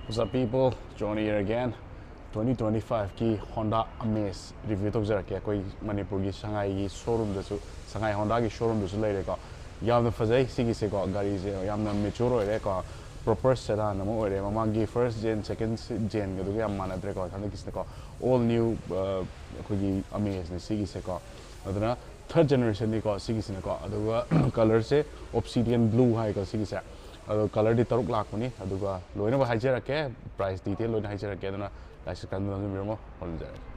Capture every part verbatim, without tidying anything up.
What's up, people? Johnny here again. twenty twenty-five ꯀꯤ Honda Amaze review ꯇꯧꯖꯔꯛꯀꯦ꯫ ꯑꯩꯈꯣꯏ ꯃꯅꯤꯄꯨꯔꯒꯤ ꯁꯉꯥꯏꯒꯤ showroomꯗꯁꯨ, ꯁꯉꯥꯏ Hondaꯒꯤ showroomꯗꯁꯨ ꯂꯩꯔꯦꯀꯣ꯫ ꯌꯥꯝꯅ ꯐꯖꯩ ꯁꯤꯒꯤꯁꯦꯀꯣ꯫ ꯒꯥꯔꯤꯁꯦ ꯌꯥꯝꯅ mature ꯑꯣꯏꯔꯦꯀꯣ, proper sedan ꯑꯃ ꯑꯣꯏꯔꯦ꯫ ꯃꯃꯥꯡꯒꯤ first gen, second genꯒꯗꯨꯒ ꯌꯥꯝ ꯃꯥꯟꯅꯗ꯭ꯔꯦꯀꯣ꯫ ꯍꯟꯗꯛꯀꯤꯁꯤꯅꯀꯣ, all new, ꯑ, ꯑꯩꯈꯣꯏꯒꯤ Amazeꯅꯤ ꯁꯤꯒꯤꯁꯦꯀꯣ꯫ ꯑꯗꯨꯅ third generationꯅꯤꯀꯣ ꯁꯤꯒꯤꯁꯤꯅꯀꯣ꯫ ꯑꯗꯨꯒ colorꯁꯦ obsidian blue ꯍꯥꯏꯀꯣ ꯁꯤꯒꯤꯁꯦ꯫ ꯑꯗꯣ colorꯗꯤ ꯇꯔꯨꯛ ꯂꯥꯛꯄꯅꯤ꯫ ꯑꯗꯨꯒ ꯂꯣꯏꯅꯃꯛ ꯍꯥꯏꯖꯔꯛꯀꯦ, price detail ꯂꯣꯏꯅ ꯍꯥꯏꯖꯔꯛꯀꯦ꯫ ꯑꯗꯨꯅ ꯂꯥꯏꯁ ꯀꯟꯗꯨꯅ ꯅꯝꯖꯟꯕꯤꯔꯝꯃꯣ꯫ ꯍꯣꯠꯅꯖꯔꯒꯦ꯫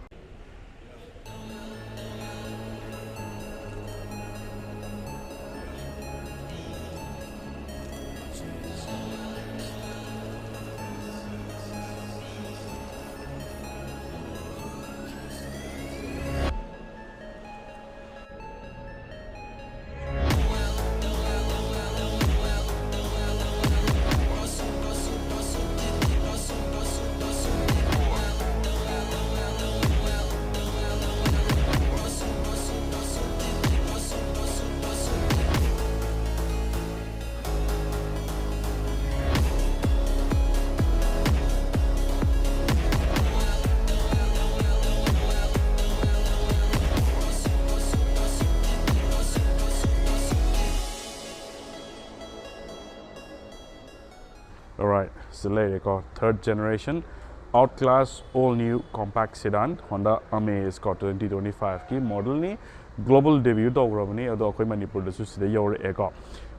Alright, ꯁꯤ ꯂꯩꯔꯦꯀꯣ, third generation Outclass all new compact sedan Honda Amaze ꯀꯣ, twenty twenty-five ꯀꯤ modelꯅꯤ꯫ Global debut ꯇꯧꯈ꯭ꯔꯕꯅꯤ, ꯑꯗꯣ ꯑꯩꯈꯣꯏ ꯃꯅꯤꯄꯨꯔꯗꯁꯨ ꯁꯤꯗ ꯌꯧꯔꯛꯑꯦꯀꯣ꯫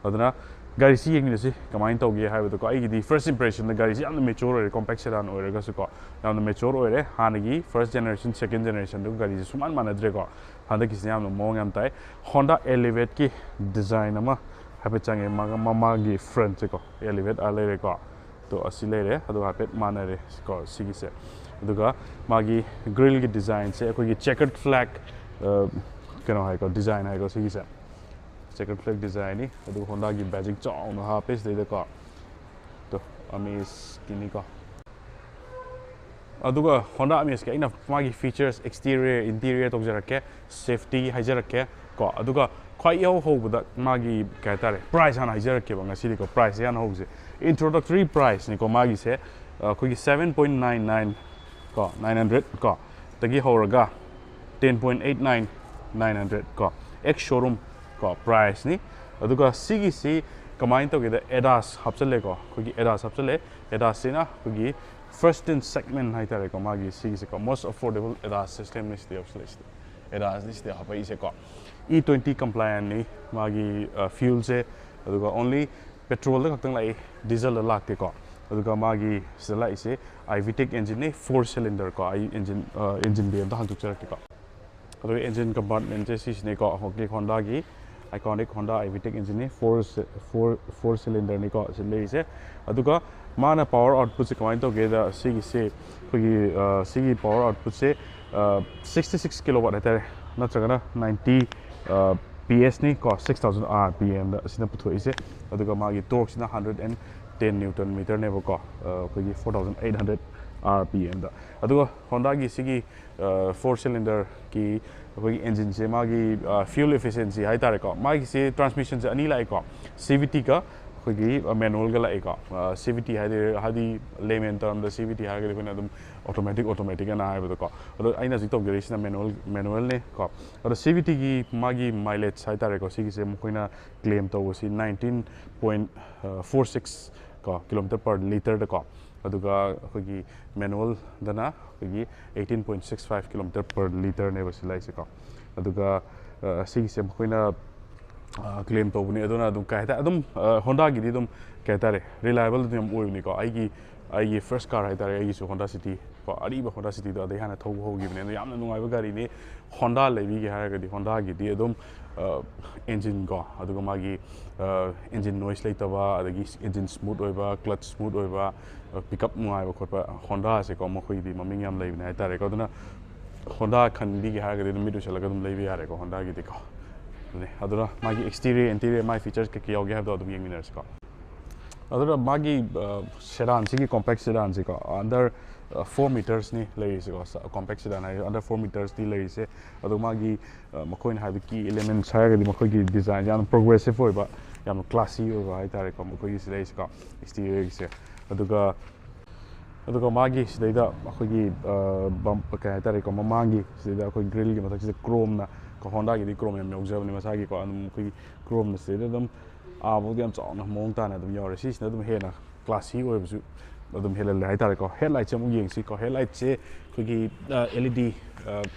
ꯑꯗꯨꯅ ꯒꯥꯔꯤꯁꯤ ꯌꯦꯡꯃꯤꯟꯅꯁꯤ ꯀꯃꯥꯏꯅ ꯇꯧꯒꯦ ꯍꯥꯏꯕꯗꯣꯀꯣ꯫ ꯑꯩꯒꯤꯗꯤ first impressionꯗ ꯒꯥꯔꯤꯁꯤ ꯌꯥꯝꯅ mature ꯑꯣꯏꯔꯦ, compact sedan ꯑꯣꯏꯔꯒꯁꯨꯀꯣ ꯌꯥꯝꯅ mature ꯑꯣꯏꯔꯦ꯫ ꯍꯥꯟꯅꯒꯤ first generation, second generationꯗꯨꯒ ꯒꯥꯔꯤꯁꯤ ꯁꯨꯃꯥꯟ ꯃꯥꯟꯅꯗ꯭ꯔꯦꯀꯣ꯫ ꯍꯟꯗꯛꯀꯤꯁꯤꯅ ꯌꯥꯝꯅ ꯃꯑꯣꯡ ꯌꯥꯝ ꯇꯥꯏ꯫ Honda Elevateꯀꯤ design ꯑꯃ ꯍꯥꯏꯐꯦꯠ ꯆꯪꯉꯦ꯫ ꯃꯥꯒ-, ꯃꯃꯥꯡꯒꯤ frontꯁꯦꯀꯣ, Elevate ꯑꯥ ꯂꯩꯔꯦꯀꯣ꯫ ꯑꯗꯣ ꯑꯁꯤ ꯂꯩꯔꯦ, ꯑꯗꯨꯒ ꯍꯥꯏꯐꯦꯠ ꯃꯥꯟꯅꯔꯦ ꯀꯣ ꯁꯤꯒꯤꯁꯦ꯫ ꯑꯗꯨꯒ ꯃꯥꯒꯤ grillꯒꯤ designꯁꯦ ꯑꯩꯈꯣꯏꯒꯤ checkered flag, ꯑ, ꯀꯩꯅꯣ ꯍꯥꯏꯀꯣ, design ꯍꯥꯏꯀꯣ ꯁꯤꯒꯤꯁꯦ꯫ Checkered flag designꯅꯤ꯫ ꯑꯗꯨꯒ Hondaꯒꯤ badging ꯆꯥꯎꯅ ꯍꯥꯞꯄꯦ ꯁꯤꯗꯩꯗꯀꯣ꯫ ꯑꯗꯣ Amazeꯀꯤꯅꯤꯀꯣ꯫ ꯑꯗꯨꯒ Honda Amazeꯀꯤ ꯑꯩꯅ ꯃꯥꯒꯤ features, exterior, interior ꯇꯧꯖꯔꯛꯀꯦ, safety ꯍꯥꯏꯖꯔꯛꯀꯦ ꯀꯣ꯫ ꯑꯗꯨꯒ ꯈ꯭ꯋꯥꯏ ꯏꯍꯧ ꯍꯧꯕꯗ ꯃꯥꯒꯤ ꯀꯩ ꯍꯥꯏꯇꯥꯔꯦ, price ꯍꯥꯟꯅ ꯍꯥꯏꯖꯔꯛꯀꯦꯕ ꯉꯁꯤꯗꯤꯀꯣ꯫ Priceꯁꯦ ꯍꯥꯟꯅ ꯍꯧꯁꯦ꯫ Introductory priceꯅꯤꯀꯣ ꯃꯥꯒꯤꯁꯦ꯫ ꯑꯩꯈꯣꯏꯒꯤ seven point nine nine ꯀꯣ, nine hundred ꯀꯣ, ꯗꯒꯤ ꯍꯧꯔꯒ ten point eight nine, nine hundred ꯀꯣ, ex showroom ꯀꯣ price ꯅꯤ꯫ ꯑꯗꯨꯒ ꯁꯤꯒꯤꯁꯤ ꯀꯃꯥꯏꯅ ꯇꯧꯒꯦꯗ, ADAS ꯍꯥꯞꯆꯜꯂꯦꯀꯣ, ꯑꯩꯈꯣꯏꯒꯤ ADAS ꯍꯥꯞꯆꯜꯂꯦ꯫ ADAS ꯁꯤꯅ ꯑꯩꯈꯣꯏꯒꯤ first in segment ꯍꯥꯏꯇꯥꯔꯦꯀꯣ, ꯃꯥꯒꯤ ꯁꯤꯒꯤꯁꯦꯀꯣ, most affordable ADAS system ꯅꯤ ꯁꯤꯗ ꯌꯥꯎꯁꯜꯂꯛꯏꯁꯤꯗꯤ꯫ ADAS ꯅꯤ ꯁꯤꯗ ꯍꯥꯞꯄꯛꯏꯁꯦꯀꯣ꯫ E twenty compliant ꯅꯤ ꯃꯥꯒꯤ fuel ꯁꯦ꯫ ꯑꯗꯨꯒ only petrol ꯗ ꯈꯛꯇꯪ ꯂꯥꯛꯏ, diesel ꯗ ꯂꯥꯛꯇꯦꯀꯣ꯫ ꯑꯗꯨꯒ ꯃꯥꯒꯤ ꯁꯤꯗ ꯂꯥꯛꯏꯁꯦ IVTEC engine ꯅꯤ, four cylinder ꯀꯣ꯫ ꯑꯩ engine, engine bay ꯑꯝꯇ ꯍꯥꯡꯗꯣꯛꯆꯔꯛꯀꯦꯀꯣ꯫ ꯑꯗꯨꯒ engine compartment ꯁꯦ ꯁꯤꯁꯤꯅꯤꯀꯣ, ꯍꯧꯖꯤꯛꯀꯤ Honda ꯒꯤ iconic Honda IVTEC engine ꯅꯤ, four, four, four cylinder ꯅꯤꯀꯣ ꯁꯤ ꯂꯩꯔꯤꯁꯦ꯫ ꯑꯗꯨꯒ ꯃꯥꯅ power output ꯁꯦ ꯀꯃꯥꯏꯅ ꯇꯧꯒꯦꯗ, ꯁꯤꯒꯤꯁꯦ ꯑꯩꯈꯣꯏꯒꯤ, ꯑ, ꯁꯤꯒꯤ power output ꯁꯦ, ꯑ, sixty six kilowatt ꯍꯥꯏꯇꯥꯔꯦ, ꯅꯠꯇ꯭ꯔꯒꯅ ninety, ꯑ, PS ꯅꯤ ꯀꯣ, six thousand RPM ꯗ ꯑꯁꯤꯅ ꯄꯨꯊꯣꯛꯏꯁꯦ꯫ ꯑꯗꯨꯒ ꯃꯥꯒꯤ torque ꯁꯤꯅ hundred and ten newton meter ꯅꯦꯕꯀꯣ, ꯑ, ꯑꯩꯈꯣꯏꯒꯤ four thousand eight hundred RPM ꯗ꯫ ꯑꯗꯨꯒ Honda ꯒꯤ ꯁꯤꯒꯤ, ꯑ, four cylinder ꯒꯤ ꯑꯩꯈꯣꯏꯒꯤ engine ꯁꯦ, ꯃꯥꯒꯤ, ꯑ, fuel efficiency ꯍꯥꯏꯇꯥꯔꯦꯀꯣ, ꯃꯥꯒꯤꯁꯦ transmission ꯁꯦ ꯑꯅꯤ ꯂꯥꯛꯑꯦꯀꯣ, CVT ꯒ ꯑꯩꯈꯣꯏꯒꯤ, ꯑ, manual ꯒ ꯂꯥꯛꯑꯦꯀꯣ꯫ ꯑ, CVT ꯍꯥꯏꯗꯤ, ꯍꯥꯏꯗꯤ layman term ꯗ CVT ꯍꯥꯏꯔꯒꯗꯤ ꯑꯩꯈꯣꯏꯅ ꯑꯗꯨꯝ automatic, automatic ꯑꯅ ꯍꯥꯏꯕꯗꯣꯀꯣ꯫ ꯑꯗꯣ ꯑꯩꯅ ꯍꯧꯖꯤꯛ ꯇꯧꯖꯔꯤꯁꯤꯅ manual, manual ꯅꯦ ꯀꯣ꯫ ꯑꯗꯣ CVT ꯒꯤ ꯃꯥꯒꯤ mileage ꯍꯥꯏꯇꯥꯔꯦꯀꯣ, ꯁꯤꯒꯤꯁꯦ ꯃꯈꯣꯏꯅ claim ꯇꯧꯕꯁꯤ nineteen point four six ꯀꯣ, kilometer per litre ꯗꯀꯣ꯫ ꯑꯗꯨꯒ ꯑꯩꯈꯣꯏꯒꯤ manual ꯗꯅ ꯑꯩꯈꯣꯏꯒꯤ eighteen point six five kilometer per litre ꯅꯦꯕ ꯁꯤ ꯂꯥꯛꯏꯁꯦꯀꯣ꯫ ꯑꯗꯨꯒ, ꯑ, ꯁꯤꯒꯤꯁꯦ ꯃꯈꯣꯏꯅ, ꯑ, claim ꯇꯧꯕꯅꯦ꯫ ꯑꯗꯨꯅ ꯑꯗꯨꯝ ꯀꯩ ꯍꯥꯏꯇꯥꯔꯦ, ꯑꯗꯨꯝ, ꯑ, Honda ꯒꯤꯗꯤ ꯑꯗꯨꯝ ꯀꯩ ꯍꯥꯏꯇꯥꯔꯦ, reliable ꯑꯗꯨꯝ ꯌꯥꯝ ꯑꯣꯏꯕꯅꯤꯀꯣ꯫ ꯑꯩꯒꯤ, ꯑꯩꯒꯤ first car ꯍꯥꯏꯇꯥꯔꯦ, ꯑꯩꯒꯤꯁꯨ Honda City ꯀꯣ, ꯑꯔꯤꯕ Honda City ꯗꯣ ꯑꯗꯩ ꯍꯥꯟꯅ ꯊꯧꯕ ꯍꯧꯈꯤꯕꯅꯦ꯫ ꯑꯗꯣ ꯌꯥꯝꯅ ꯅꯨꯡꯉꯥꯏꯕ ꯒꯥꯔꯤꯅꯤ꯫ Honda ꯂꯩꯕꯤꯒꯦ ꯍꯥꯏꯔꯒꯗꯤ Honda ꯒꯤꯗꯤ ꯑꯗꯨꯝ, ꯑ, engine ꯀꯣ, ꯑꯗꯨꯒ ꯃꯥꯒꯤ, ꯑ, engine noise ꯂꯩꯇꯕ, ꯑꯗꯒꯤ engine smooth ꯑꯣꯏꯕ, clutch smooth ꯑꯣꯏꯕ, ꯑ, pick up ꯅꯨꯡꯉꯥꯏꯕ ꯈꯣꯠꯄ, Honda ꯁꯦꯀꯣ, ꯃꯈꯣꯏꯒꯤꯗꯤ ꯃꯃꯤꯡ ꯌꯥꯝ ꯂꯩꯕꯅꯦ ꯍꯥꯏꯇꯥꯔꯦꯀꯣ꯫ ꯑꯗꯨꯅ Honda ꯈꯟꯕꯤꯒꯦ ꯍꯥꯏꯔꯒꯗꯤ ꯑꯗꯨꯝ ꯃꯤꯠ ꯎꯏꯁꯜꯂꯒ ꯑꯗꯨꯝ ꯂꯩꯕ ꯌꯥꯔꯦꯀꯣ Honda ꯒꯤꯗꯤꯀꯣ꯫ ꯑꯗꯨꯅꯦ꯫ ꯑꯗꯨꯅ ꯃꯥꯒꯤ exterior, interior, ꯃꯥꯒꯤ features ꯀꯩꯀꯩ ꯌꯥꯎꯒꯦ ꯍꯥꯏꯕꯗꯣ ꯑꯗꯨꯝ ꯌꯦꯡꯃꯤꯟꯅꯔꯁꯤꯀꯣ꯫ ꯑꯗꯨꯅ ꯃꯥꯒꯤ, ꯑ, sedan ꯁꯤꯒꯤ, compact sedan ꯁꯤꯀꯣ, under, ꯑ, four meters ꯅꯤ ꯂꯩꯔꯤꯁꯦꯀꯣ꯫ ꯁ-, compact sedan ꯍꯥꯏꯔꯤꯁꯦ under four meters ꯇꯤ ꯂꯩꯔꯤꯁꯦ꯫ ꯑꯗꯣ ꯃꯥꯒꯤ, ꯑ, ꯃꯈꯣꯏꯅ ꯍꯥꯏꯕ key elements ꯍꯥꯏꯔꯒꯗꯤ ꯃꯈꯣꯏꯒꯤ design ꯌꯥꯝꯅ progressive ꯑꯣꯏꯕ, ꯌꯥꯝꯅ classy ꯑꯣꯏꯕ ꯍꯥꯏꯇꯥꯔꯦꯀꯣ, ꯃꯈꯣꯏꯒꯤ ꯁꯤꯗꯩꯁꯤꯀꯣ, exterior ꯒꯤꯁꯦ꯫ ꯑꯗꯨꯒ ꯑꯗꯨꯒ ꯃꯥꯒꯤ ꯁꯤꯗꯩꯗ ꯑꯩꯈꯣꯏꯒꯤ ꯕꯝ ꯀꯩ ꯍꯥꯏꯇꯥꯔꯦꯀꯣ, ꯃꯃꯥꯡꯒꯤ ꯁꯤꯗꯩꯗ ꯑꯩꯈꯣꯏ ꯒ꯭ꯔꯤꯜꯒꯤ ꯃꯊꯛꯁꯤꯗ ꯀ꯭ꯔꯣꯝꯅ ꯀꯣ, ꯍꯣꯟꯗꯥꯒꯤꯗꯤ ꯀ꯭ꯔꯣꯝ ꯌꯥꯝ ꯌꯥꯎꯖꯕꯅꯦ ꯃꯁꯥꯒꯤꯀꯣ꯫ ꯑꯗꯨꯝ ꯑꯩꯈꯣꯏꯒꯤ ꯀ꯭ꯔꯣꯝꯅ ꯁꯤꯗꯩꯗ ꯑꯗꯨꯝ ꯑꯥꯐꯥꯎꯗ ꯌꯥꯝ ꯆꯥꯎꯅ ꯃꯑꯣꯡ ꯇꯥꯅ ꯑꯗꯨꯝ ꯌꯥꯎꯔꯦ꯫ ꯁꯤꯁꯤꯅ ꯑꯗꯨꯝ ꯍꯦꯟꯅ ꯀ꯭ꯂꯥꯁꯤ ꯑꯣꯏꯕꯁꯨ ꯑꯗꯨꯝ ꯍꯦꯜꯍꯜꯂꯦ ꯍꯥꯏꯇꯥꯔꯦꯀꯣ꯫ ꯍꯦꯠꯂꯥꯏꯠꯁꯦ ꯑꯃꯨꯛ ꯌꯦꯡꯁꯤꯀꯣ꯫ ꯍꯦꯠꯂꯥꯏꯠꯁꯦ ꯑꯩꯈꯣꯏꯒꯤ ꯑꯦꯜ ꯏ ꯗꯤ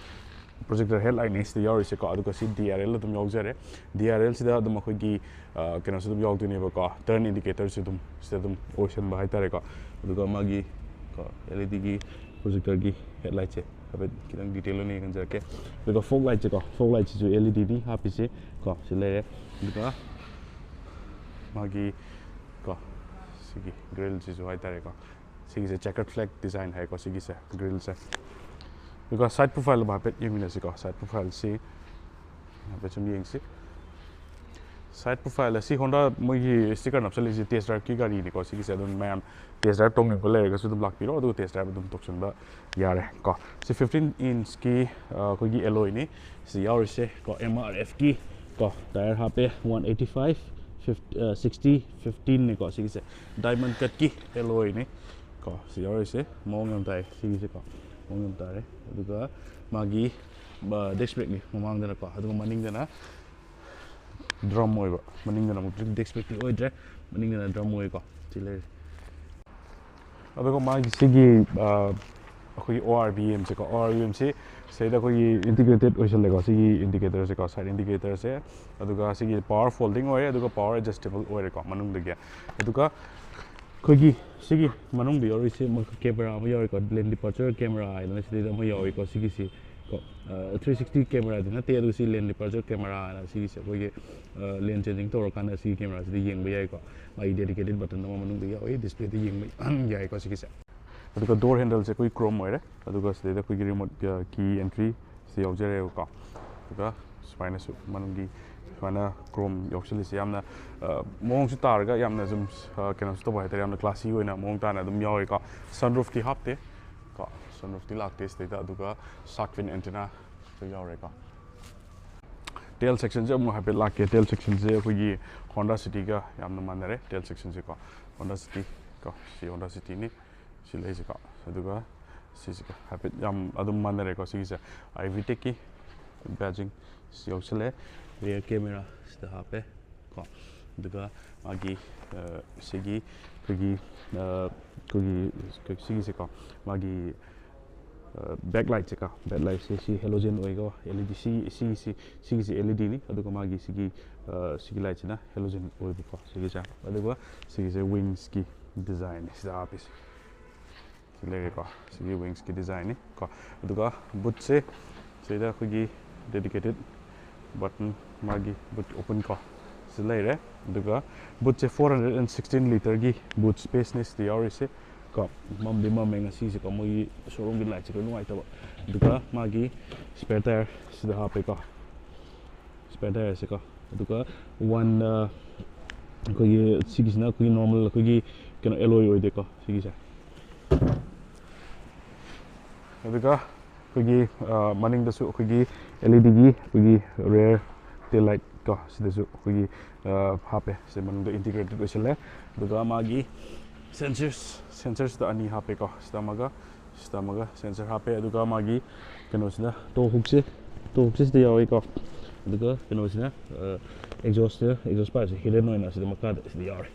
ꯄ꯭ꯔꯣꯖꯦꯛꯇꯔ ꯍꯦꯠꯂꯥꯏꯠꯅꯦ ꯁꯤꯗ ꯌꯥꯎꯔꯤꯁꯦꯀꯣ꯫ ꯑꯗꯨꯒ ꯁꯤ ꯗꯤ ꯑꯥꯔ ꯑꯦꯜ ꯑꯗꯨꯝ ꯌꯥꯎꯖꯔꯦ꯫ ꯗꯤ ꯑꯥꯔ ꯑꯦꯜꯁꯤꯗ ꯑꯗꯨꯝ ꯑꯩꯈꯣꯏꯒꯤ ꯀꯩꯅꯣꯁꯨ ꯑꯗꯨꯝ ꯌꯥꯎꯗꯣꯏꯅꯦꯕꯀꯣ, ꯇꯔꯟ ꯏꯟꯗꯤꯀꯦꯇꯔꯁꯨ ꯑꯗꯨꯝ ꯁꯤꯗ ꯑꯗꯨꯝ ꯑꯣꯏꯁꯟꯕ ꯍꯥꯏꯇꯥꯔꯦꯀꯣ꯫ ꯑꯗꯨꯒ ꯃꯥꯒꯤ ꯀꯣ ꯑꯦꯜ ꯏ ꯗꯤꯒꯤ ꯄ꯭ꯔꯣꯖꯦꯛꯇꯔꯒꯤ ꯍꯦꯠꯂꯥꯏꯠꯁꯦ ꯍꯥꯏꯐꯦꯠ ꯈꯤꯇꯪ ꯗꯤꯇꯦꯜ ꯑꯣꯏꯅ ꯌꯦꯡꯍꯟꯖꯔꯛꯀꯦ꯫ ꯑꯗꯨꯒ ꯐꯣꯛ ꯂꯥꯏꯠꯁꯦꯀꯣ, ꯐꯣꯛ ꯂꯥꯏꯠꯁꯤꯁꯨ ꯑꯦꯜ ꯏ ꯗꯤꯅꯤ ꯍꯥꯞꯄꯤꯁꯦ ꯀꯣ꯫ ꯁꯤ ꯂꯩꯔꯦ꯫ ꯑꯗꯨꯒ ꯃꯥꯒꯤ ꯀꯣ ꯁꯤꯒꯤ ꯒ꯭ꯔꯤꯜꯁꯤꯁꯨ ꯍꯥꯏꯇꯥꯔꯦꯀꯣ, ꯁꯤꯒꯤꯁꯦ ꯆꯦꯀꯔ ꯐ꯭ꯂꯦꯛ ꯗꯤꯖꯥꯏꯟ ꯍꯥꯏꯀꯣ ꯁꯤꯒꯤꯁꯦ ꯒ꯭ꯔꯤꯜꯁꯦ꯫ ꯑꯗꯨꯒ ꯁꯥꯏꯠ ꯄ꯭ꯔꯣꯐꯥꯏꯜ ꯑꯃ ꯍꯥꯏꯐꯦꯠ ꯌꯦꯡꯃꯤꯟꯅꯁꯤꯀꯣ꯫ ꯁꯥꯏꯠ ꯄ꯭ꯔꯣꯐꯥꯏꯜꯁꯤ ꯍꯥꯏꯐꯦꯠ ꯁꯨꯝ ꯌꯦꯡꯁꯤ꯫ ꯁꯥꯏꯠ ꯄ꯭ꯔꯣꯐꯥꯏꯜ ꯑꯁꯤ ꯍꯣꯟꯗꯥ ꯃꯣꯏꯒꯤ ꯁ꯭ꯇꯤꯀꯔ ꯅꯞꯁꯜꯂꯤꯁꯦ ꯇꯦꯁ ꯗ꯭ꯔꯥꯏꯚꯀꯤ ꯒꯥꯔꯤꯅꯤꯀꯣ ꯁꯤꯒꯤꯁꯦ꯫ ꯑꯗꯨꯝ ꯃꯌꯥꯝ ꯇꯦꯁ ꯗ꯭ꯔꯥꯏꯚ ꯇꯧꯅꯤꯡꯕ ꯂꯩꯔꯒꯁꯨ ꯑꯗꯨꯝ ꯂꯥꯛꯄꯤꯔꯣ, ꯑꯗꯨꯒ ꯇꯦꯁ ꯗ꯭ꯔꯥꯏꯚ ꯑꯗꯨꯝ ꯇꯧꯁꯟꯕ ꯌꯥꯔꯦ ꯀꯣ꯫ ꯁꯤ ꯐꯤꯐꯇꯤꯟ ꯏꯟꯁꯀꯤ ꯑꯩꯈꯣꯏꯒꯤ ꯑꯦꯂꯣꯏꯅꯤ ꯁꯤ ꯌꯥꯎꯔꯤꯁꯦ ꯀꯣ꯫ ꯑꯦꯝ ꯑꯥꯔ ꯑꯦꯐꯀꯤ ꯀꯣ ꯇꯥꯌꯔ ꯍꯥꯞꯄꯦ, ꯋꯥꯟ ꯑꯩꯠꯇꯤ ꯐꯥꯏꯚ, ꯁꯤꯛꯁꯇꯤ ꯐꯤꯐꯇꯤꯟꯅꯤꯀꯣ ꯁꯤꯒꯤꯁꯦ꯫ ꯗꯥꯏꯃꯟ ꯀꯠꯀꯤ ꯑꯦꯂꯣꯏꯅꯤ ꯀꯣ ꯁꯤ ꯌꯥꯎꯔꯤꯁꯦ꯫ ꯃꯑꯣꯡ ꯌꯥꯝ ꯇꯥꯏ ꯁꯤꯒꯤꯁꯦꯀꯣ, ꯃꯑꯣꯡ ꯌꯥꯝ ꯇꯥꯔꯦ꯫ ꯑꯗꯨꯒ ꯃꯥꯒꯤ ꯗꯤꯁ ꯕ꯭ꯔꯦꯛꯅꯤ ꯃꯃꯥꯡꯗꯅꯀꯣ, ꯑꯗꯨꯒ ꯃꯅꯤꯡꯗꯅ ꯗ꯭ꯔꯝ ꯑꯣꯏꯕ, ꯃꯅꯤꯡꯗꯅ ꯑꯃꯨꯛ ꯗꯤꯁ ꯕ꯭ꯔꯦꯛꯇꯤ ꯑꯣꯏꯗ꯭ꯔꯦ, ꯃꯅꯤꯡꯗꯅ ꯗ꯭ꯔꯝ ꯑꯣꯏꯀꯣ꯫ ꯁꯤ ꯂꯩꯔꯦ꯫ ꯑꯗꯨꯒ ꯃꯥꯒꯤ ꯁꯤꯒꯤ ꯑꯩꯈꯣꯏꯒꯤ ꯑꯣ ꯑꯥꯔ ꯕꯤ ꯑꯦꯝꯁꯦꯀꯣ, ꯑꯣ ꯑꯥꯔ ꯕꯤ ꯑꯦꯝꯁꯤ ꯁꯤꯗꯩꯗ ꯑꯩꯈꯣꯏꯒꯤ ꯏꯟꯇꯤꯒ꯭ꯔꯦꯇꯦꯠ ꯑꯣꯏꯁꯜꯂꯦꯀꯣ꯫ ꯁꯤꯒꯤ ꯏꯟꯗꯤꯀꯦꯇꯔꯁꯦꯀꯣ, ꯁꯥꯏꯠ ꯏꯟꯗꯤꯀꯦꯇꯔꯁꯦ, ꯑꯗꯨꯒ ꯁꯤꯒꯤ ꯄꯋꯥꯔ ꯐꯣꯜꯗꯤꯡ ꯑꯣꯏꯔꯦ, ꯑꯗꯨꯒ ꯄꯋꯥꯔ ꯑꯦꯗꯖꯁꯇꯦꯕꯜ ꯑꯣꯏꯔꯦꯀꯣ ꯃꯅꯨꯡꯗꯒꯤ꯫ ꯑꯗꯨꯒ ꯑꯩꯈꯣꯏꯒꯤ ꯁꯤꯒꯤ ꯃꯅꯨꯡꯗ ꯌꯥꯎꯔꯤꯁꯦ ꯀꯦꯃꯦꯔꯥ ꯑꯃ ꯌꯥꯎꯔꯤꯀꯣ, ꯂꯦꯟ ꯗꯤꯄꯥꯔꯆꯔ ꯀꯦꯃꯦꯔꯥ ꯍꯥꯏꯗꯅ ꯁꯤꯗꯩꯗ ꯑꯃ ꯌꯥꯎꯔꯤꯀꯣ꯫ ꯁꯤꯒꯤꯁꯤ ꯀꯣ ꯊ꯭ꯔꯤ ꯁꯤꯛꯁꯇꯤ ꯀꯦꯃꯦꯔꯥꯗꯤ ꯅꯠꯇꯦ, ꯑꯗꯨꯒ ꯁꯤ ꯂꯦꯟ ꯗꯤꯄꯥꯔꯆꯔ ꯀꯦꯃꯦꯔꯥ ꯍꯥꯏꯅ ꯁꯤꯒꯤꯁꯦ ꯑꯩꯈꯣꯏꯒꯤ ꯂꯦꯟ ꯆꯦꯟꯖꯤꯡ ꯇꯧꯔꯀꯥꯟꯗ ꯁꯤꯒꯤ ꯀꯦꯃꯦꯔꯥꯁꯤꯗ ꯌꯦꯡꯕ ꯌꯥꯏꯀꯣ꯫ ꯃꯥꯒꯤ ꯗꯦꯗꯤꯀꯦꯇꯦꯠ ꯕꯇꯟ ꯑꯃ ꯃꯅꯨꯡꯗ ꯌꯥꯎꯋꯤ, ꯗꯤꯁꯄ꯭ꯂꯦꯗ ꯌꯦꯡꯕ ꯌꯥꯏꯀꯣ ꯁꯤꯒꯤꯁꯦ꯫ ꯑꯗꯨꯒ ꯗꯣꯔ ꯍꯦꯟꯗꯜꯁꯦ ꯑꯩꯈꯣꯏ ꯀ꯭ꯔꯣꯝ ꯑꯣꯏꯔꯦ꯫ ꯑꯗꯨꯒ ꯁꯤꯗꯩꯗ ꯑꯩꯈꯣꯏꯒꯤ ꯔꯤꯃꯣꯠ ꯀꯤ ꯑꯦꯟꯇ꯭ꯔꯤ ꯁꯤ ꯌꯥꯎꯖꯔꯦꯕꯀꯣ꯫ ꯑꯗꯨꯒ ꯁꯨꯃꯥꯏꯅꯁꯨ ꯃꯅꯨꯡꯒꯤ ꯁꯨꯃꯥꯏꯅ ꯀ꯭ꯔꯣꯝ ꯌꯥꯎꯁꯜꯂꯤꯁꯦ ꯌꯥꯝꯅ ꯃꯑꯣꯡꯁꯨ ꯇꯥꯔꯒ ꯌꯥꯝꯅ ꯁꯨꯝ ꯀꯩꯅꯣꯁꯨ ꯇꯧꯕ ꯍꯥꯏꯇꯥꯔꯦ, ꯌꯥꯝꯅ ꯀ꯭ꯂꯥꯁꯤ ꯑꯣꯏꯅ ꯃꯑꯣꯡ ꯇꯥꯅ ꯑꯗꯨꯝ ꯌꯥꯎꯔꯦꯀꯣ꯫ ꯁꯟꯔꯨꯐꯇꯤ ꯍꯥꯞꯇꯦ ꯀꯣ, ꯁꯟꯔꯨꯐꯇꯤ ꯂꯥꯛꯇꯦ ꯁꯤꯗꯩꯗ꯫ ꯑꯗꯨꯒ ꯁꯥꯔꯛ ꯐꯤꯟ ꯑꯦꯟꯇꯤꯅꯥ ꯌꯥꯎꯔꯦꯀꯣ꯫ ꯇꯦꯜ ꯁꯦꯛꯁꯟꯁꯦ ꯑꯃꯨꯛ ꯍꯥꯏꯐꯦꯠ ꯂꯥꯛꯀꯦ꯫ ꯇꯦꯜ ꯁꯦꯛꯁꯟꯁꯦ ꯑꯩꯈꯣꯏꯒꯤ ꯍꯣꯟꯗꯥ ꯁꯤꯇꯤꯒ ꯌꯥꯝꯅ ꯃꯥꯟꯅꯔꯦ꯫ ꯇꯦꯜ ꯁꯦꯛꯁꯟꯁꯦꯀꯣ, ꯍꯣꯟꯗꯥ ꯁꯤꯇꯤ ꯀꯣ, ꯁꯤ ꯍꯣꯟꯗꯥ ꯁꯤꯇꯤꯅꯤ꯫ ꯁꯤ ꯂꯩꯁꯤꯀꯣ꯫ ꯑꯗꯨꯒ ꯁꯤꯁꯤꯒ ꯍꯥꯏꯐꯦꯠ ꯌꯥꯝ ꯑꯗꯨꯝ ꯃꯥꯟꯅꯔꯦꯀꯣ꯫ ꯁꯤꯒꯤꯁꯦ ꯑꯥꯏ ꯚꯤ ꯇꯦꯛꯀꯤ ꯕꯦꯖꯤꯡ ꯁꯤ ꯌꯧꯁꯜꯂꯦ꯫ ꯔꯤꯌꯔ ꯀꯦꯃꯦꯔꯥ ꯁꯤꯗ ꯍꯥꯞꯄꯦ ꯀꯣ꯫ ꯑꯗꯨꯒ ꯃꯥꯒꯤ ꯑ, ꯁꯤꯒꯤ ꯑꯩꯈꯣꯏꯒꯤ ꯑ, ꯑꯩꯈꯣꯏꯒꯤ ꯁꯤꯒꯤꯁꯦꯀꯣ, ꯃꯥꯒꯤ ꯕꯦꯛ ꯂꯥꯏꯠꯁꯦꯀꯣ, ꯕꯦꯛ ꯂꯥꯏꯠꯁꯦ ꯁꯤ ꯍꯦꯂꯣꯖꯦꯟ ꯑꯣꯏꯀꯣ꯫ ꯑꯦꯜ ꯏ ꯗꯤ ꯁꯤ ꯁꯤꯒꯤꯁꯤ ꯁꯤꯒꯤꯁꯦ ꯑꯦꯜ ꯏ ꯗꯤꯅꯤ꯫ ꯑꯗꯨꯒ ꯃꯥꯒꯤ ꯁꯤꯒꯤ ꯑ, ꯁꯤꯒꯤ ꯂꯥꯏꯠꯁꯤꯅ ꯍꯦꯂꯣꯖꯦꯟ ꯑꯣꯏꯕꯀꯣ꯫ ꯁꯤꯒꯤꯁꯦ, ꯑꯗꯨꯒ ꯁꯤꯒꯤꯁꯦ ꯋꯤꯡꯁꯀꯤ ꯗꯤꯖꯥꯏꯟꯅꯤ ꯁꯤꯗ ꯍꯥꯞꯄꯤꯁꯦ꯫ ꯁꯤ ꯂꯩꯔꯦꯀꯣ꯫ ꯁꯤꯒꯤ ꯋꯤꯡꯁꯀꯤ ꯗꯤꯖꯥꯏꯟꯅꯤ ꯀꯣ꯫ ꯑꯗꯨꯒ ꯕꯨꯠꯁꯦ ꯁꯤꯗ ꯑꯩꯈꯣꯏꯒꯤ ꯗꯦꯗꯤꯀꯦꯇꯦꯠ ꯕꯇꯟ, ꯃꯥꯒꯤ ꯕꯨꯠ ꯑꯣꯄꯟ ꯀꯣ, ꯁꯤ ꯂꯩꯔꯦ꯫ ꯑꯗꯨꯒ ꯕꯨꯠꯁꯦ four hundred and sixteen ꯂꯤꯇꯔꯒꯤ ꯕꯨꯠ ꯁ꯭ꯄꯦꯁꯅꯦ ꯁꯤꯗ ꯌꯥꯎꯔꯤꯁꯦ ꯀꯣ꯫ ꯃꯝꯗꯤ ꯃꯝꯃꯦ ꯉꯁꯤꯁꯦꯀꯣ, ꯃꯣꯏꯒꯤ ꯁꯣꯔꯨꯝꯒꯤ ꯂꯥꯏꯠꯁꯦ ꯈꯔ ꯅꯨꯡꯉꯥꯏꯇꯕ꯫ ꯑꯗꯨꯒ ꯃꯥꯒꯤ ꯁ꯭ꯄꯦꯌꯔ ꯇꯥꯌꯔ ꯁꯤꯗ ꯍꯥꯞꯄꯦꯀꯣ꯫ ꯁ꯭ꯄꯦꯌꯔ ꯇꯥꯌꯔꯁꯦꯀꯣ꯫ ꯑꯗꯨꯒ ꯋꯥꯟ ꯑꯩꯈꯣꯏꯒꯤ ꯁꯤꯒꯤꯁꯤꯅ ꯑꯩꯈꯣꯏꯒꯤ ꯅꯣꯔꯃꯦꯜ ꯑꯩꯈꯣꯏꯒꯤ ꯀꯩꯅꯣ ꯑꯦꯂꯣꯏ ꯑꯣꯏꯗꯦꯀꯣ꯫ ꯁꯤꯒꯤꯁꯦ ꯑꯗꯨꯒ ꯑꯩꯈꯣꯏꯒꯤ ꯑ, ꯃꯅꯤꯡꯗꯁꯨ ꯑꯩꯈꯣꯏꯒꯤ ꯑꯦꯜ ꯏ ꯗꯤꯒꯤ ꯑꯩꯈꯣꯏꯒꯤ ꯔꯤꯌꯔ ꯇꯦꯜ ꯂꯥꯏꯠ ꯀꯣ, ꯁꯤꯗꯁꯨ ꯑꯩꯈꯣꯏꯒꯤ ꯑ, ꯍꯥꯞꯄꯦ꯫ ꯁꯤ ꯃꯅꯨꯡꯗ ꯏꯟꯇꯤꯒ꯭ꯔꯦꯇꯦꯠ ꯑꯣꯏꯁꯜꯂꯦ꯫ ꯑꯗꯨꯒ ꯃꯥꯒꯤ ꯁꯦꯟꯁꯔꯁ ꯁꯦꯟꯁꯔꯁꯤꯗ ꯑꯅꯤ ꯍꯥꯞꯄꯦꯀꯣ꯫ ꯁꯤꯗ ꯑꯃꯒ ꯁꯤꯗ ꯑꯃꯒ ꯁꯦꯟꯁꯔ ꯍꯥꯞꯄꯦ꯫ ꯑꯗꯨꯒ ꯃꯥꯒꯤ ꯀꯩꯅꯣꯁꯤꯅ, ꯇꯣ ꯍꯨꯛꯁꯦ ꯇꯣ ꯍꯨꯛꯁꯦ ꯁꯤꯗ ꯌꯥꯎꯋꯦꯀꯣ꯫ ꯑꯗꯨꯒ ꯀꯩꯅꯣꯁꯤꯅ ꯑꯦꯛꯖꯣꯁꯁꯦ, ꯑꯦꯛꯖꯣꯁ ꯄꯥꯏꯞꯁꯦ ꯍꯤꯗꯟ ꯑꯣꯏꯅ ꯁꯤꯗ ꯃꯈꯥꯗ ꯁꯤꯗ ꯌꯥꯎꯔꯦ꯫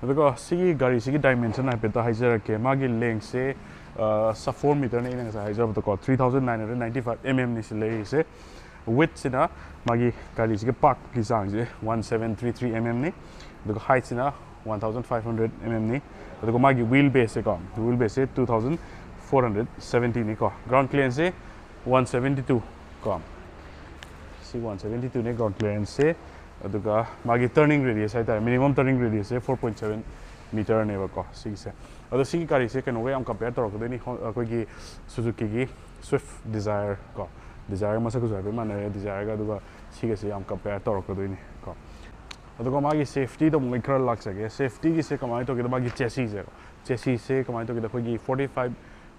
ꯑꯗꯨꯒ ꯁꯤꯒꯤ ꯒꯥꯔꯤꯁꯤꯒꯤ ꯗꯥꯏꯃꯦꯟꯁꯟ ꯍꯥꯏꯐꯦꯠꯇ ꯍꯥꯏꯖꯔꯛꯀꯦ꯫ ꯃꯥꯒꯤ ꯂꯦꯡꯁꯦ ꯁꯕ ꯐꯣꯔ ꯃꯤꯇꯔꯅ, ꯑꯩꯅ ꯉꯁꯥꯏ ꯍꯥꯏꯖꯕꯗꯀꯣ, three thousand nine hundred ninety five mm ꯅꯤ ꯁꯤ ꯂꯩꯔꯤꯁꯦ꯫ ꯋꯤꯠꯁꯤꯅ ꯃꯥꯒꯤ ꯒꯥꯔꯤꯁꯤꯒꯤ ꯄꯥꯔꯛꯀꯤ ꯆꯥꯡꯁꯦ one seven three three mm ꯅꯤ꯫ ꯑꯗꯨꯒ ꯍꯥꯏꯠꯁꯤꯅ one thousand five hundred mm ꯅꯤ꯫ ꯑꯗꯨꯒ ꯃꯥꯒꯤ ꯋꯤꯜ ꯕꯦꯁꯁꯦꯀꯣ, ꯋꯤꯜ ꯕꯦꯁꯁꯦ two thousand four hundred seventy ꯅꯤꯀꯣ꯫ ꯒ꯭ꯔꯥꯎꯟ ꯀ꯭ꯂꯤꯌꯔꯦꯟꯁꯁꯦ one seventy two ꯀꯣ꯫ ꯁꯤ one seventy two ꯅꯦ ꯒ꯭ꯔꯥꯎꯟ ꯀ꯭ꯂꯤꯌꯔꯦꯟꯁꯁꯦ꯫ ꯑꯗꯨꯒ ꯃꯥꯒꯤ ꯇꯔꯅꯤꯡ ꯔꯦꯗꯤꯌꯁ ꯍꯥꯏꯇꯥꯔꯦ, ꯃꯤꯅꯤꯃꯝ ꯇꯔꯅꯤꯡ ꯔꯦꯗꯤꯌꯁꯁꯦ four point seven ꯃꯤꯇꯔꯅꯦꯕꯀꯣ ꯁꯤꯒꯤꯁꯦ꯫ ꯑꯗꯣ ꯁꯤꯒꯤ ꯒꯥꯔꯤꯁꯦ ꯀꯩꯅꯣꯒ ꯌꯥꯝ ꯀꯝꯄꯦꯌꯔ ꯇꯧꯔꯛꯀꯗꯣꯏꯅꯤ, ꯍꯣ-, ꯑꯩꯈꯣꯏꯒꯤ ꯁꯨꯖꯨꯀꯤꯒꯤ ꯁ꯭ꯋꯤꯐ ꯗꯤꯖꯥꯌꯔ ꯀꯣ꯫ ꯗꯤꯖꯥꯌꯔ ꯃꯁꯛꯀꯁꯨ ꯍꯥꯏꯐꯦꯠ ꯃꯥꯟꯅꯔꯦ ꯗꯤꯖꯥꯌꯔꯒ, ꯑꯗꯨꯒ ꯁꯤꯒꯁꯦ ꯌꯥꯝ ꯀꯝꯄꯦꯌꯔ ꯇꯧꯔꯛꯀꯗꯣꯏꯅꯤ ꯀꯣ꯫ ꯑꯗꯨꯒ ꯃꯥꯒꯤ ꯁꯦꯐꯇꯤꯗ ꯑꯃꯨꯛ ꯑꯩ ꯈꯔ ꯂꯥꯛꯆꯒꯦ꯫ ꯁꯦꯐꯇꯤꯒꯤꯁꯦ ꯀꯃꯥꯏꯅ ꯇꯧꯒꯦꯗ, ꯃꯥꯒꯤ ꯆꯦꯁꯤꯁꯦ, ꯆꯦꯁꯤꯁꯦ ꯀꯃꯥꯏꯅ ꯇꯧꯒꯦꯗ, ꯑꯩꯈꯣꯏꯒꯤ forty five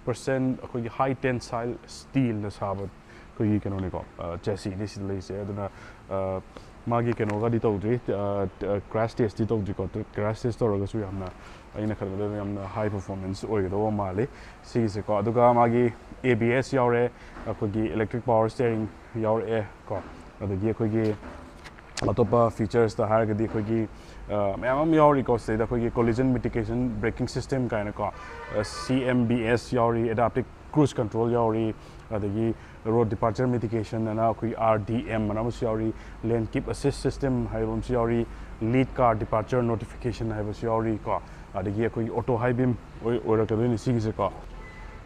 percent ꯑꯩꯈꯣꯏꯒꯤ ꯍꯥꯏ ꯇꯦꯟꯁꯥꯏꯜ ꯁ꯭ꯇꯤꯜꯅ ꯁꯥꯕ ꯑꯩꯈꯣꯏꯒꯤ ꯀꯩꯅꯣꯅꯤꯀꯣ, ꯑ, ꯆꯦꯁꯤꯅꯤ ꯁꯤꯗ ꯂꯩꯔꯤꯁꯦ꯫ ꯑꯗꯨꯅ, ꯑ, ꯃꯥꯒꯤ ꯀꯩꯅꯣꯒꯗꯤ ꯇꯧꯗ꯭ꯔꯤ, ꯑ, ꯀ꯭ꯔꯦꯁ ꯇꯦꯁꯇꯤ ꯇꯧꯗ꯭ꯔꯤꯀꯣ꯫ ꯀ꯭ꯔꯦꯁ ꯇꯦꯁ ꯇꯧꯔꯒꯁꯨ ꯌꯥꯝꯅ ꯑꯩꯅ ꯈꯟꯕꯗ ꯌꯥꯝꯅ high performance ꯑꯣꯏꯒꯗꯧꯕ ꯃꯥꯜꯂꯤ ꯁꯤꯒꯤꯁꯦꯀꯣ꯫ ꯑꯗꯨꯒ ꯃꯥꯒꯤ A B S ꯌꯥꯎꯔꯦ, ꯑꯩꯈꯣꯏꯒꯤ electric power steering ꯌꯥꯎꯔꯛꯑꯦ ꯀꯣ꯫ ꯑꯗꯒꯤ ꯑꯩꯈꯣꯏꯒꯤ ꯑꯇꯣꯞꯄ features ꯇ ꯍꯥꯏꯔꯒꯗꯤ ꯑꯩꯈꯣꯏꯒꯤ ꯑ, ꯃꯌꯥꯝ ꯑꯃ ꯌꯥꯎꯔꯤꯀꯣ꯫ ꯁꯤꯗꯩꯗ ꯑꯩꯈꯣꯏꯒꯤ collision mitigation braking system ꯀꯥꯏꯅꯀꯣ, ꯑ, C M B S ꯌꯥꯎꯔꯤ, adaptive cruise control ꯌꯥꯎꯔꯤ, ꯑꯗꯒꯤ road departure mitigation ꯑꯅ ꯑꯩꯈꯣꯏꯒꯤ R D M ꯑꯅ ꯑꯃꯁꯨ ꯌꯥꯎꯔꯤ, lane keep assist system ꯍꯥꯏꯕ ꯑꯃꯁꯨ ꯌꯥꯎꯔꯤ, lead car departure notification ꯍꯥꯏꯕꯁꯨ ꯌꯥꯎꯔꯤ ꯀꯣ꯫ ꯑꯗꯒꯤ ꯑꯩꯈꯣꯏꯒꯤ auto high beam ꯑꯣꯏ-, ꯑꯣꯏꯔꯛꯀꯗꯣꯏꯅꯤ ꯁꯤꯒꯤꯁꯦꯀꯣ꯫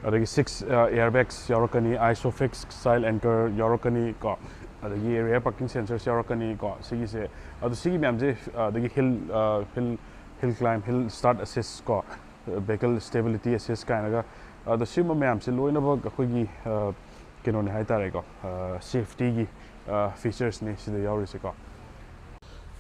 ꯑꯗꯒꯤ six, ꯑ, airbags ꯌꯥꯎꯔꯛꯀꯅꯤ, ISOFIX child anchor ꯌꯥꯎꯔꯛꯀꯅꯤ ꯀꯣ꯫ ꯑꯗꯒꯤ rear parking sensors ꯌꯥꯎꯔꯛꯀꯅꯤ ꯀꯣ ꯁꯤꯒꯤꯁꯦ꯫ ꯑꯗꯣ ꯁꯤꯒꯤ ꯃꯌꯥꯝꯁꯦ, ꯑ, ꯑꯗꯒꯤ hill, ꯑ, hill, hill climb, hill start assist ꯀꯣ, vehicle stability assist ꯀꯥꯏꯅꯒ, ꯑꯗꯣ ꯁꯤꯒꯨꯝꯕ ꯃꯌꯥꯝꯁꯦ ꯂꯣꯏꯅꯃꯛ ꯑꯩꯈꯣꯏꯒꯤ, ꯑ, ꯀꯩꯅꯣꯅꯦ ꯍꯥꯏꯇꯥꯔꯦꯀꯣ, ꯑ, safety ꯒꯤ, ꯑ, features ꯅꯤ ꯁꯤꯗ ꯌꯥꯎꯔꯤꯁꯦꯀꯣ꯫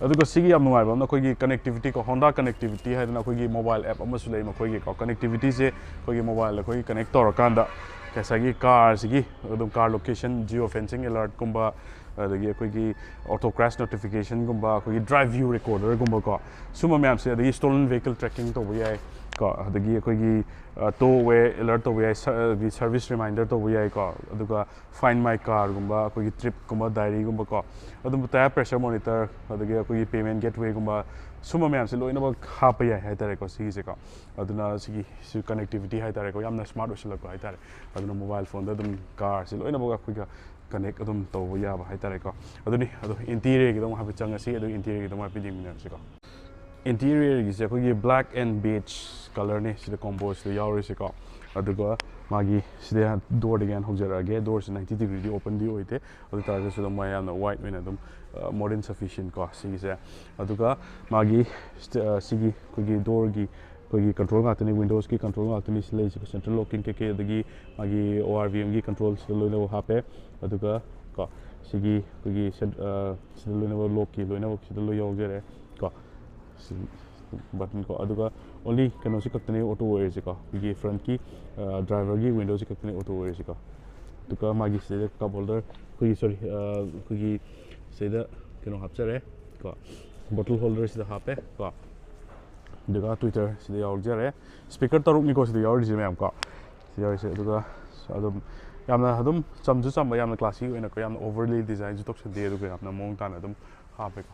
ꯑꯗꯨꯒ ꯁꯤꯒꯤ ꯌꯥꯝ ꯅꯨꯡꯉꯥꯏꯕ ꯑꯃꯅ ꯑꯩꯈꯣꯏꯒꯤ connectivity ꯀꯣ, Honda connectivity ꯍꯥꯏꯗꯅ ꯑꯩꯈꯣꯏꯒꯤ mobile app ꯑꯃꯁꯨ ꯂꯩ ꯃꯈꯣꯏꯒꯤꯀꯣ꯫ Connectivity ꯁꯦ ꯑꯩꯈꯣꯏꯒꯤ mobile ꯑꯩꯈꯣꯏꯒꯤ connect ꯇꯧꯔꯀꯥꯟꯗ ꯉꯁꯥꯏꯒꯤ car ꯁꯤꯒꯤ ꯑꯗꯨꯝ car location, geo fencing alert ꯀꯨꯝꯕ, ꯑꯗꯒꯤ ꯑꯩꯈꯣꯏꯒꯤ auto crash notification ꯒꯨꯝꯕ, ꯑꯩꯈꯣꯏꯒꯤ drive view recorder ꯒꯨꯝꯕꯀꯣ, ꯁꯨꯝꯕ ꯃꯌꯥꯝꯁꯦ, ꯑꯗꯒꯤ stolen vehicle tracking ꯇꯧꯕ ꯌꯥꯏ ꯀꯣ, ꯑꯗꯒꯤ ꯑꯩꯈꯣꯏꯒꯤ, ꯑ, tow away alert ꯇꯧꯕ ꯌꯥꯏ, ꯁ-, ꯑꯗꯒꯤ service reminder ꯇꯧꯕ ꯌꯥꯏꯀꯣ, ꯑꯗꯨꯒ Find My Car ꯒꯨꯝꯕ, ꯑꯩꯈꯣꯏꯒꯤ trip ꯀꯨꯝꯕ, diary ꯒꯨꯝꯕꯀꯣ, ꯑꯗꯨꯝꯕ tyre pressure monitor, ꯑꯗꯒꯤ ꯑꯩꯈꯣꯏꯒꯤ payment gateway ꯒꯨꯝꯕ, ꯁꯨꯝꯕ ꯃꯌꯥꯝꯁꯦ ꯂꯣꯏꯅꯃꯛ ꯍꯥꯞꯄ ꯌꯥꯏ ꯍꯥꯏꯇꯥꯔꯦꯀꯣ ꯁꯤꯒꯤꯁꯦꯀꯣ꯫ ꯑꯗꯨꯅ ꯁꯤꯒꯤ, ꯁꯤ connectivity ꯍꯥꯏꯇꯥꯔꯦꯀꯣ, ꯌꯥꯝꯅ smart ꯑꯣꯏꯁꯤꯜꯂꯛꯄ ꯍꯥꯏꯇꯥꯔꯦ꯫ ꯑꯗꯨꯅ mobile phone ꯗ ꯑꯗꯨꯝ car ꯁꯦ ꯂꯣꯏꯅꯃꯛ ꯑꯩꯈꯣꯏꯒ connect ꯑꯗꯨꯝ ꯇꯧꯕ ꯌꯥꯕ ꯍꯥꯏꯇꯥꯔꯦꯀꯣ꯫ ꯑꯗꯨꯅꯤ, ꯑꯗꯣ interior ꯒꯤꯗꯣ ꯑꯃꯨꯛ ꯍꯥꯏꯐꯦꯠ ꯆꯪꯉꯁꯤ, ꯑꯗꯨ interior ꯒꯤꯗꯣ ꯑꯃꯨꯛ ꯍꯥꯏꯐꯦꯠ ꯌꯦꯡꯃꯤꯟꯅꯔꯁꯤꯀꯣ꯫ Interior ꯒꯤꯁꯦ ꯑꯩꯈꯣꯏꯒꯤ black and beige colour ꯅꯤ ꯁꯤꯗ combo ꯁꯤꯗ ꯌꯥꯎꯔꯤꯁꯦꯀꯣ꯫ ꯑꯗꯨꯒ ꯃꯥꯒꯤ ꯁꯤꯗ door ꯗꯒꯤ ꯍꯥꯟꯅ ꯍꯧꯖꯔꯛꯑꯒꯦ꯫ Door ꯁꯦ ninety degree ꯗꯤ open ꯗꯤ ꯑꯣꯏꯗꯦ, ꯑꯗꯨ ꯑꯣꯏ ꯇꯥꯔꯒꯁꯨ ꯑꯗꯨꯝ ꯃꯌꯥꯝꯅ wide ꯑꯣꯏꯅ ꯑꯗꯨꯝ, ꯑ, more than sufficient ꯀꯣ ꯁꯤꯒꯤꯁꯦ꯫ ꯑꯗꯨꯒ ꯃꯥꯒꯤ ꯁꯤꯗ, ꯑ, ꯁꯤꯒꯤ ꯑꯩꯈꯣꯏꯒꯤ door ꯒꯤ ꯑꯩꯈꯣꯏꯒꯤ control ꯉꯥꯛꯇꯅꯤ, Windows ꯀꯤ control ꯉꯥꯛꯇꯅꯤ ꯁꯤ ꯂꯩꯔꯤꯁꯦ꯫ Central locking ꯀꯩꯀꯩ, ꯑꯗꯒꯤ ꯃꯥꯒꯤ O R V M ꯒꯤ control ꯁꯤꯗ ꯂꯣꯏꯅꯃꯛ ꯍꯥꯞꯄꯦ꯫ ꯑꯗꯨꯒ ꯀꯣ ꯁꯤꯒꯤ ꯑꯩꯈꯣꯏꯒꯤ ꯁꯦꯟ-, ꯑ, ꯁꯤꯗ ꯂꯣꯏꯅꯃꯛ lock ꯀꯤ ꯂꯣꯏꯅꯃꯛ ꯁꯤꯗ ꯂꯣꯏ ꯌꯥꯎꯖꯔꯦ ꯀꯣ꯫ ꯁꯤ button ꯀꯣ꯫ ꯑꯗꯨꯒ only ꯀꯩꯅꯣꯁꯤ ꯈꯛꯇꯅꯦ auto ꯑꯣꯏꯔꯤꯁꯦꯀꯣ, ꯑꯩꯈꯣꯏꯒꯤ front ꯀꯤ, ꯑ, driver ꯒꯤ window ꯁꯤ ꯈꯛꯇꯅꯦ auto ꯑꯣꯏꯔꯤꯁꯦꯀꯣ꯫ ꯑꯗꯨꯒ ꯃꯥꯒꯤ ꯁꯤꯗ cup holder, ꯑꯩꯈꯣꯏꯒꯤ, sorry, ꯑ, ꯑꯩꯈꯣꯏꯒꯤ ꯁꯤꯗ ꯀꯩꯅꯣ ꯍꯥꯞꯆꯔꯦ ꯀꯣ, bottle holder ꯁꯤꯗ ꯍꯥꯞꯄꯦ ꯀꯣ꯫ ꯑꯗꯨꯒ ꯇ꯭ꯋꯤꯇꯔ ꯁꯤꯗ ꯌꯥꯎꯖꯔꯦ꯫ ꯁ꯭ꯄꯤꯀꯔ ꯇꯔꯨꯛꯅꯤꯀꯣ ꯁꯤꯗ ꯌꯥꯎꯔꯤꯁꯦ ꯃꯌꯥꯝ ꯀꯣ꯫ ꯁꯤꯗ ꯌꯥꯎꯔꯤꯁꯦ꯫ ꯑꯗꯨꯒ ꯑꯗꯨꯝ ꯌꯥꯝꯅ ꯑꯗꯨꯝ ꯆꯝꯁꯨ ꯆꯝꯕ, ꯌꯥꯝꯅ ꯀ꯭ꯂꯥꯁꯤ ꯑꯣꯏꯅꯀꯣ, ꯌꯥꯝꯅ ꯑꯣꯚꯔꯂꯤ ꯗꯤꯖꯥꯏꯟꯁꯨ ꯇꯧꯁꯟꯗꯦ, ꯑꯗꯨꯒ ꯌꯥꯝꯅ ꯃꯑꯣꯡ ꯇꯥꯅ ꯑꯗꯨꯝ ꯍꯥꯞꯄꯦꯀꯣ꯫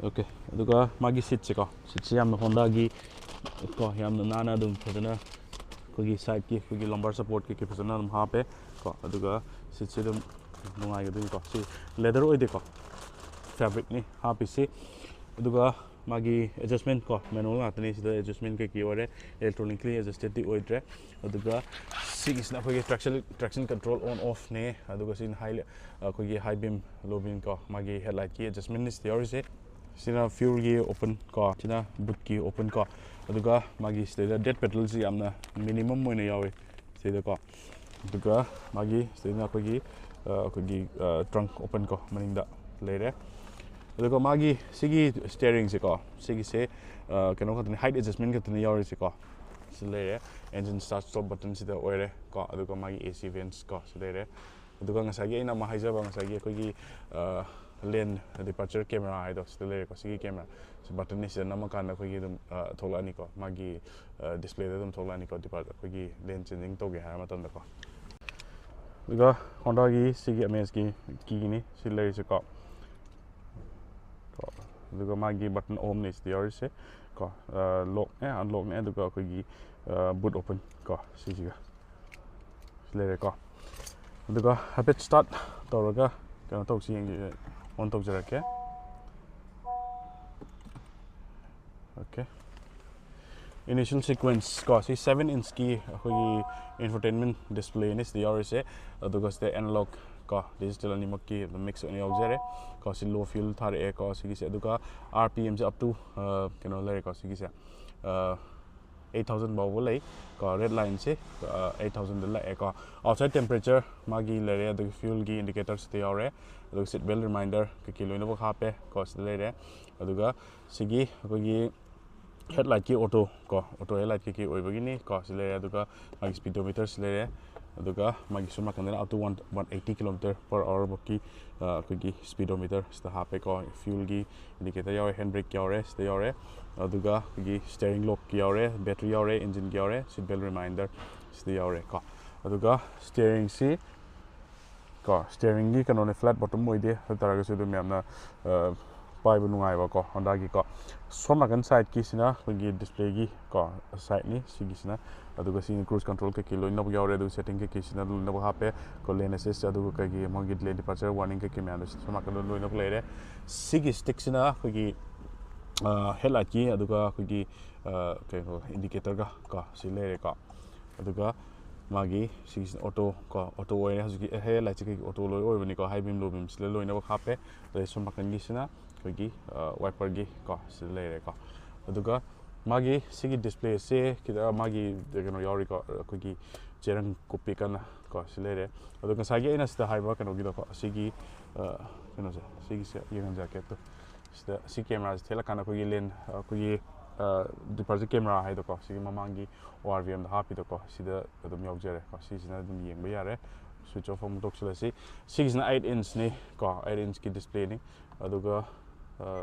ꯑꯣꯀꯦ꯫ ꯑꯗꯨꯒ ꯃꯥꯒꯤ ꯁꯤꯠꯁꯦꯀꯣ, ꯁꯤꯠꯁꯦ ꯌꯥꯝꯅ ꯍꯣꯟꯗꯥꯒꯤ ꯀꯣ, ꯌꯥꯝꯅ ꯅꯥꯟꯅ ꯑꯗꯨꯝ ꯐꯖꯅ ꯑꯩꯈꯣꯏꯒꯤ ꯁꯥꯏꯠꯀꯤ ꯑꯩꯈꯣꯏꯒꯤ ꯂꯝꯕꯥꯔ ꯁꯄꯣꯔꯠ ꯀꯩꯀꯩ ꯐꯖꯅ ꯑꯗꯨꯝ ꯍꯥꯞꯄꯦ ꯀꯣ꯫ ꯑꯗꯨꯒ ꯁꯤꯠꯁꯦ ꯑꯗꯨꯝ ꯅꯨꯡꯉꯥꯏꯒꯗꯣꯏꯅꯤꯀꯣ꯫ ꯁꯤ ꯂꯦꯗꯔ ꯑꯣꯏꯗꯦꯀꯣ, ꯐꯦꯕ꯭ꯔꯤꯛꯅꯤ ꯍꯥꯞꯄꯤꯁꯤ꯫ ꯑꯗꯨꯒ ꯃꯥꯒꯤ ꯑꯦꯗꯖꯁꯃꯦꯟ ꯀꯣ, ꯃꯦꯅꯨꯋꯦꯜ ꯉꯥꯛꯇꯅꯤ꯫ ꯁꯤꯗ ꯑꯦꯗꯖꯁꯃꯦꯟ ꯀꯩꯀꯩ ꯑꯣꯏꯔꯦ, ꯏꯂꯦꯛꯇ꯭ꯔꯣꯅꯤꯛꯂꯤ ꯑꯦꯗꯖꯁꯇꯦꯗꯇꯤ ꯑꯣꯏꯗ꯭ꯔꯦ꯫ ꯑꯗꯨꯒ ꯁꯤꯒꯤꯁꯤꯅ ꯑꯩꯈꯣꯏꯒꯤ ꯇ꯭ꯔꯦꯛꯁꯟ, ꯇ꯭ꯔꯦꯛꯁꯟ ꯀꯟꯇ꯭ꯔꯣꯜ ꯑꯣꯟ ꯑꯣꯐꯅꯦ꯫ ꯑꯗꯨꯒ ꯁꯤꯅ ꯍꯥꯏ, ꯑꯩꯈꯣꯏꯒꯤ ꯍꯥꯏ ꯕꯤꯝ, ꯂꯣ ꯕꯤꯝ ꯀꯣ, ꯃꯥꯒꯤ ꯍꯦꯗꯂꯥꯏꯠꯀꯤ ꯑꯦꯗꯖꯁꯃꯦꯟꯅꯤ ꯁꯤꯗ ꯌꯥꯎꯔꯤꯁꯦ꯫ ꯁꯤꯅ ꯐ꯭ꯌꯨꯜꯒꯤ ꯑꯣꯄꯟ ꯀꯣ, ꯁꯤꯅ ꯕꯨꯠꯀꯤ ꯑꯣꯄꯟ ꯀꯣ꯫ ꯑꯗꯨꯒ ꯃꯥꯒꯤ ꯁꯤꯗꯩꯗ ꯗꯦꯠ ꯄꯦꯗꯜꯁꯤ ꯌꯥꯝꯅ ꯃꯤꯅꯤꯃꯝ ꯑꯣꯏꯅ ꯌꯥꯎꯋꯤ ꯁꯤꯗꯀꯣ꯫ ꯑꯗꯨꯒ ꯃꯥꯒꯤ ꯁꯤꯗꯩꯅ ꯑꯩꯈꯣꯏꯒꯤ, ꯑ, ꯑꯩꯈꯣꯏꯒꯤ, ꯑ, ꯇ꯭ꯔꯪꯛ ꯑꯣꯄꯟ ꯀꯣ, ꯃꯅꯤꯡꯗ ꯂꯩꯔꯦ꯫ ꯑꯗꯨꯒ ꯃꯥꯒꯤ ꯁꯤꯒꯤ ꯁ꯭ꯇꯤꯌꯔꯤꯡꯁꯦꯀꯣ, ꯁꯤꯒꯤꯁꯦ, ꯑ, ꯀꯩꯅꯣ ꯈꯛꯇꯅꯤ, ꯍꯥꯏꯠ ꯑꯦꯗꯖꯁꯃꯦꯟ ꯈꯛꯇꯅꯤ ꯌꯥꯎꯔꯤꯁꯤꯀꯣ꯫ ꯁꯤ ꯂꯩꯔꯦ, ꯑꯦꯟꯖꯤꯟ ꯁ꯭ꯇꯥꯔꯠ ꯁ꯭ꯇꯣꯞ ꯕꯇꯟꯁꯤꯗ ꯑꯣꯏꯔꯦ ꯀꯣ꯫ ꯑꯗꯨꯒ ꯃꯥꯒꯤ ꯑꯦ ꯁꯤ ꯚꯦꯟꯁ ꯀꯣ, ꯁꯤ ꯂꯩꯔꯦ꯫ ꯑꯗꯨꯒ ꯉꯁꯥꯏꯒꯤ ꯑꯩꯅ ꯑꯃ ꯍꯥꯏꯖꯕ, ꯉꯁꯥꯏꯒꯤ ꯑꯩꯈꯣꯏꯒꯤ, ꯑ, ꯂꯦꯟ ꯗꯤꯄꯥꯔꯆꯔ ꯀꯦꯃꯦꯔꯥ ꯍꯥꯏꯗꯣ ꯁꯤꯗ ꯂꯩꯔꯦꯀꯣ꯫ ꯁꯤꯒꯤ ꯀꯦꯃꯦꯔꯥ, ꯁꯤ ꯕꯇꯟꯅꯤ, ꯁꯤꯗ ꯅꯝꯃꯀꯥꯟꯗ ꯑꯩꯈꯣꯏꯒꯤ ꯑꯗꯨꯝ, ꯑ, ꯊꯣꯛꯂꯛꯑꯅꯤꯀꯣ, ꯃꯥꯒꯤ, ꯑ, ꯗꯤꯁꯄ꯭ꯂꯦꯗ ꯑꯗꯨꯝ ꯊꯣꯛꯂꯛꯑꯅꯤꯀꯣ, ꯗꯤꯄꯥꯔ-, ꯑꯩꯈꯣꯏꯒꯤ ꯂꯦꯟ ꯆꯦꯟꯖꯤꯡ ꯇꯧꯒꯦ ꯍꯥꯏꯕ ꯃꯇꯝꯗꯀꯣ꯫ ꯑꯗꯨꯒ ꯍꯣꯟꯗꯥꯒꯤ ꯁꯤꯒꯤ ꯑꯦꯝ ꯑꯦꯁꯀꯤ ꯀꯤꯅꯤ ꯁꯤ ꯂꯩꯔꯤꯁꯦꯀꯣ꯫ ꯀꯣ, ꯑꯗꯨꯒ ꯃꯥꯒꯤ ꯕꯇꯟ ꯑꯍꯨꯝꯅꯤ ꯁꯤꯗ ꯌꯥꯎꯔꯤꯁꯦ ꯀꯣ꯫ ꯑ, ꯂꯣꯛꯅꯦ, ꯑꯟꯂꯣꯛꯅꯦ, ꯑꯗꯨꯒ ꯑꯩꯈꯣꯏꯒꯤ, ꯑ, ꯕꯨꯠ ꯑꯣꯄꯟ ꯀꯣ, ꯁꯤꯁꯤꯒ ꯁꯤ ꯂꯩꯔꯦꯀꯣ꯫ ꯑꯗꯨꯒ ꯍꯥꯏꯐꯦꯠ ꯁ꯭ꯇꯥꯔꯠ ꯇꯧꯔꯒ ꯀꯩꯅꯣ ꯇꯧꯁꯤ, ꯌꯦꯡꯁꯤ, ꯑꯣꯟ ꯇꯧꯖꯔꯛꯀꯦ꯫ ꯑꯣꯀꯦ꯫ ꯏꯅꯤꯁꯤꯌꯦꯜ ꯁꯤꯀ꯭ꯋꯦꯟꯁ ꯀꯣ, ꯁꯤ ꯁꯚꯦꯟ ꯏꯟꯁꯀꯤ ꯑꯩꯈꯣꯏꯒꯤ ꯏꯟꯐꯣꯇꯦꯟꯃꯦꯟ ꯗꯤꯁꯄ꯭ꯂꯦꯅꯤ ꯁꯤꯗ ꯌꯥꯎꯔꯤꯁꯦ꯫ ꯑꯗꯨꯒ ꯁꯤꯗ ꯑꯦꯅꯥꯂꯣꯛ ꯀꯣ, ꯗꯤꯖꯤꯇꯦꯜ ꯑꯅꯤꯃꯛꯀꯤ ꯑꯗꯨꯝ ꯃꯤꯛꯁ ꯑꯣꯏꯅ ꯌꯥꯎꯖꯔꯦ ꯀꯣ꯫ ꯁꯤ ꯂꯣ ꯐ꯭ꯌꯨꯜ ꯊꯥꯔꯛꯑꯦ ꯀꯣ꯫ ꯁꯤꯒꯤꯁꯦ, ꯑꯗꯨꯒ ꯑꯥꯔ ꯄꯤ ꯑꯦꯝꯁꯦ up to, ꯑ, ꯀꯩꯅꯣ ꯂꯩꯔꯦꯀꯣ, ꯁꯤꯒꯤꯁꯦ, ꯑ, ꯑꯩꯠ ꯊꯥꯎꯖꯟ ꯐꯥꯎꯕ ꯂꯩ ꯀꯣ꯫ ꯔꯦꯗ ꯂꯥꯏꯟꯁꯦ, ꯑ, ꯑꯩꯠ ꯊꯥꯎꯖꯟꯗ ꯂꯥꯛꯑꯦ ꯀꯣ꯫ ꯑꯥꯎꯠꯁꯥꯏꯠ ꯇꯦꯝꯄꯔꯦꯆꯔ ꯃꯥꯒꯤ ꯂꯩꯔꯦ, ꯑꯗꯒꯤ ꯐ꯭ꯌꯨꯜꯒꯤ ꯏꯟꯗꯤꯀꯦꯇꯔ ꯁꯤꯗ ꯌꯥꯎꯔꯦ, ꯑꯗꯨꯒ ꯁꯤꯠ ꯕꯦꯜ ꯔꯤꯃꯥꯏꯟꯗꯔ ꯀꯩꯀꯩ ꯂꯣꯏꯅꯃꯛ ꯍꯥꯞꯄꯦ ꯀꯣ꯫ ꯁꯤꯗ ꯂꯩꯔꯦ꯫ ꯑꯗꯨꯒ ꯁꯤꯒꯤ ꯑꯩꯈꯣꯏꯒꯤ ꯍꯦꯗꯂꯥꯏꯠꯀꯤ ꯑꯣꯇꯣ ꯀꯣ, ꯑꯣꯇꯣ ꯍꯦꯗꯂꯥꯏꯠ ꯀꯩꯀꯩ ꯑꯣꯏꯕꯒꯤꯅꯤ ꯀꯣ꯫ ꯁꯤ ꯂꯩꯔꯦ꯫ ꯑꯗꯨꯒ ꯃꯥꯒꯤ ꯁ꯭ꯄꯤꯗꯣꯃꯤꯇꯔ ꯁꯤ ꯂꯩꯔꯦ꯫ ꯑꯗꯨꯒ ꯃꯥꯒꯤ ꯁꯣꯝ ꯅꯥꯀꯟꯗꯅ up to one, one eighty kilometer per hour ꯐꯥꯎꯒꯤ, ꯑ, ꯑꯩꯈꯣꯏꯒꯤ ꯁ꯭ꯄꯤꯗꯣꯃꯤꯇꯔ ꯁꯤꯗ ꯍꯥꯞꯄꯦꯀꯣ꯫ ꯐ꯭ꯌꯨꯜꯒꯤ ꯏꯟꯗꯤꯀꯦꯇꯔ ꯌꯥꯎꯔꯦ, ꯍꯦꯟ ꯕ꯭ꯔꯦꯛ ꯌꯥꯎꯔꯦ, ꯁꯤꯗ ꯌꯥꯎꯔꯦ꯫ ꯑꯗꯨꯒ ꯑꯩꯈꯣꯏꯒꯤ steering lockꯀꯤ ꯌꯥꯎꯔꯦ, battery ꯌꯥꯎꯔꯦ, engineꯒꯤ ꯌꯥꯎꯔꯦ, seat belt reminder ꯁꯤꯗ ꯌꯥꯎꯔꯦ ꯀꯣ꯫ ꯑꯗꯨꯒ steeringꯁꯤ ꯀꯣ, steeringꯒꯤ ꯀꯩꯅꯣꯅꯦ, flat bottom ꯑꯣꯏꯗꯦ꯫ ꯑꯗꯨ ꯇꯥꯔꯒꯁꯨ ꯑꯗꯨꯝ ꯌꯥꯝꯅ ꯄꯥꯏꯕ ꯅꯨꯡꯉꯥꯏꯕꯀꯣ, Hondaꯒꯤꯀꯣ꯫ ꯁꯣꯝ ꯅꯥꯀꯟ sideꯀꯤꯁꯤꯅ ꯑꯩꯈꯣꯏꯒꯤ displayꯒꯤ ꯀꯣ sideꯅꯤ꯫ ꯁꯤꯒꯤꯁꯤꯅ, ꯑꯗꯨꯒ ꯁꯤꯅ cruise control ꯀꯩꯀꯩ ꯂꯣꯏꯅꯃꯛ ꯌꯥꯎꯔꯦ꯫ ꯑꯗꯨꯒ setting ꯀꯩꯀꯩꯁꯤꯅ ꯂꯣꯏꯅꯃꯛ ꯍꯥꯞꯄꯦ꯫ ꯀꯣ lane assist, ꯑꯗꯨꯒ ꯀꯩꯒꯤ ꯃꯣꯏꯒꯤ lane departure warning ꯀꯩꯀꯩ ꯃꯌꯥꯝꯗꯣ ꯁꯣꯝ ꯅꯥꯀꯟꯗ ꯂꯣꯏꯅꯃꯛ ꯂꯩꯔꯦ꯫ ꯁꯤꯒꯤ stickꯁꯤꯅ ꯑꯩꯈꯣꯏꯒꯤ headlightꯀꯤ, ꯑꯗꯨꯒ ꯑꯩꯈꯣꯏꯒꯤ ꯀꯩꯅꯣ indicatorꯒ ꯀꯣ ꯁꯤ ꯂꯩꯔꯦꯀꯣ꯫ ꯑꯗꯨꯒ ꯃꯥꯒꯤ ꯁꯤꯒꯤꯁꯤꯅ auto ꯀꯣ, auto ꯑꯣꯏꯔꯦ꯫ ꯍꯧꯖꯤꯛꯀꯤ headlightꯁꯦ ꯀꯩꯒꯤ auto ꯂꯣꯏ ꯑꯣꯏꯕꯅꯤꯀꯣ, high beam, low beamꯁꯤ ꯂꯣꯏꯅꯃꯛ ꯍꯥꯞꯄꯦ꯫ ꯑꯗꯩ ꯁꯣꯝ ꯅꯥꯀꯟꯒꯤꯁꯤꯅ ꯑꯩꯈꯣꯏꯒꯤ wiperꯒꯤ ꯀꯣ ꯁꯤꯗ ꯂꯩꯔꯦꯀꯣ꯫ ꯑꯗꯨꯒ ꯃꯥꯒꯤ ꯁꯤꯒꯤ displayꯁꯦ ꯈꯤꯇꯪ ꯃꯥꯒꯤ ꯀꯩꯅꯣ ꯌꯥꯎꯔꯤꯀꯣ, ꯑꯩꯈꯣꯏꯒꯤ ꯆꯦꯔꯪ ꯀꯨꯞꯄꯤ ꯀꯟꯅ ꯀꯣ ꯁꯤ ꯂꯩꯔꯦ꯫ ꯑꯗꯣ ꯉꯁꯥꯏꯒꯤ ꯑꯩꯅ ꯁꯤꯗ ꯍꯥꯏꯕ ꯀꯩꯅꯣꯒꯤꯗꯣꯀꯣ, ꯑꯁꯤꯒꯤ ꯀꯩꯅꯣꯁꯦ, ꯁꯤꯒꯤꯁꯦ ꯌꯦꯡꯍꯟꯖꯔꯛꯀꯦ꯫ ꯁꯤꯗ ꯁꯤ cameraꯁꯦ ꯊꯦꯠꯂꯀꯥꯟꯗ ꯑꯩꯈꯣꯏꯒꯤ lane, ꯑꯩꯈꯣꯏꯒꯤ departure camera ꯍꯥꯏꯗꯣꯀꯣ, ꯁꯤꯒꯤ ꯃꯃꯥꯡꯒꯤ ORVMꯗ ꯍꯥꯞꯄꯤꯗꯣꯀꯣ, ꯁꯤꯗ ꯑꯗꯨꯝ ꯌꯥꯎꯖꯔꯦꯀꯣ꯫ ꯁꯤꯁꯤꯅ ꯑꯗꯨꯝ ꯌꯦꯡꯕ ꯌꯥꯔꯦ꯫ Switch off ꯑꯃꯨꯛ ꯇꯧꯁꯤꯜꯂꯁꯤ꯫ ꯁꯤꯒꯤꯁꯤꯅ eight inchꯅꯤ ꯀꯣ, eight inchꯀꯤ displayꯅꯤ꯫ ꯑꯗꯨꯒ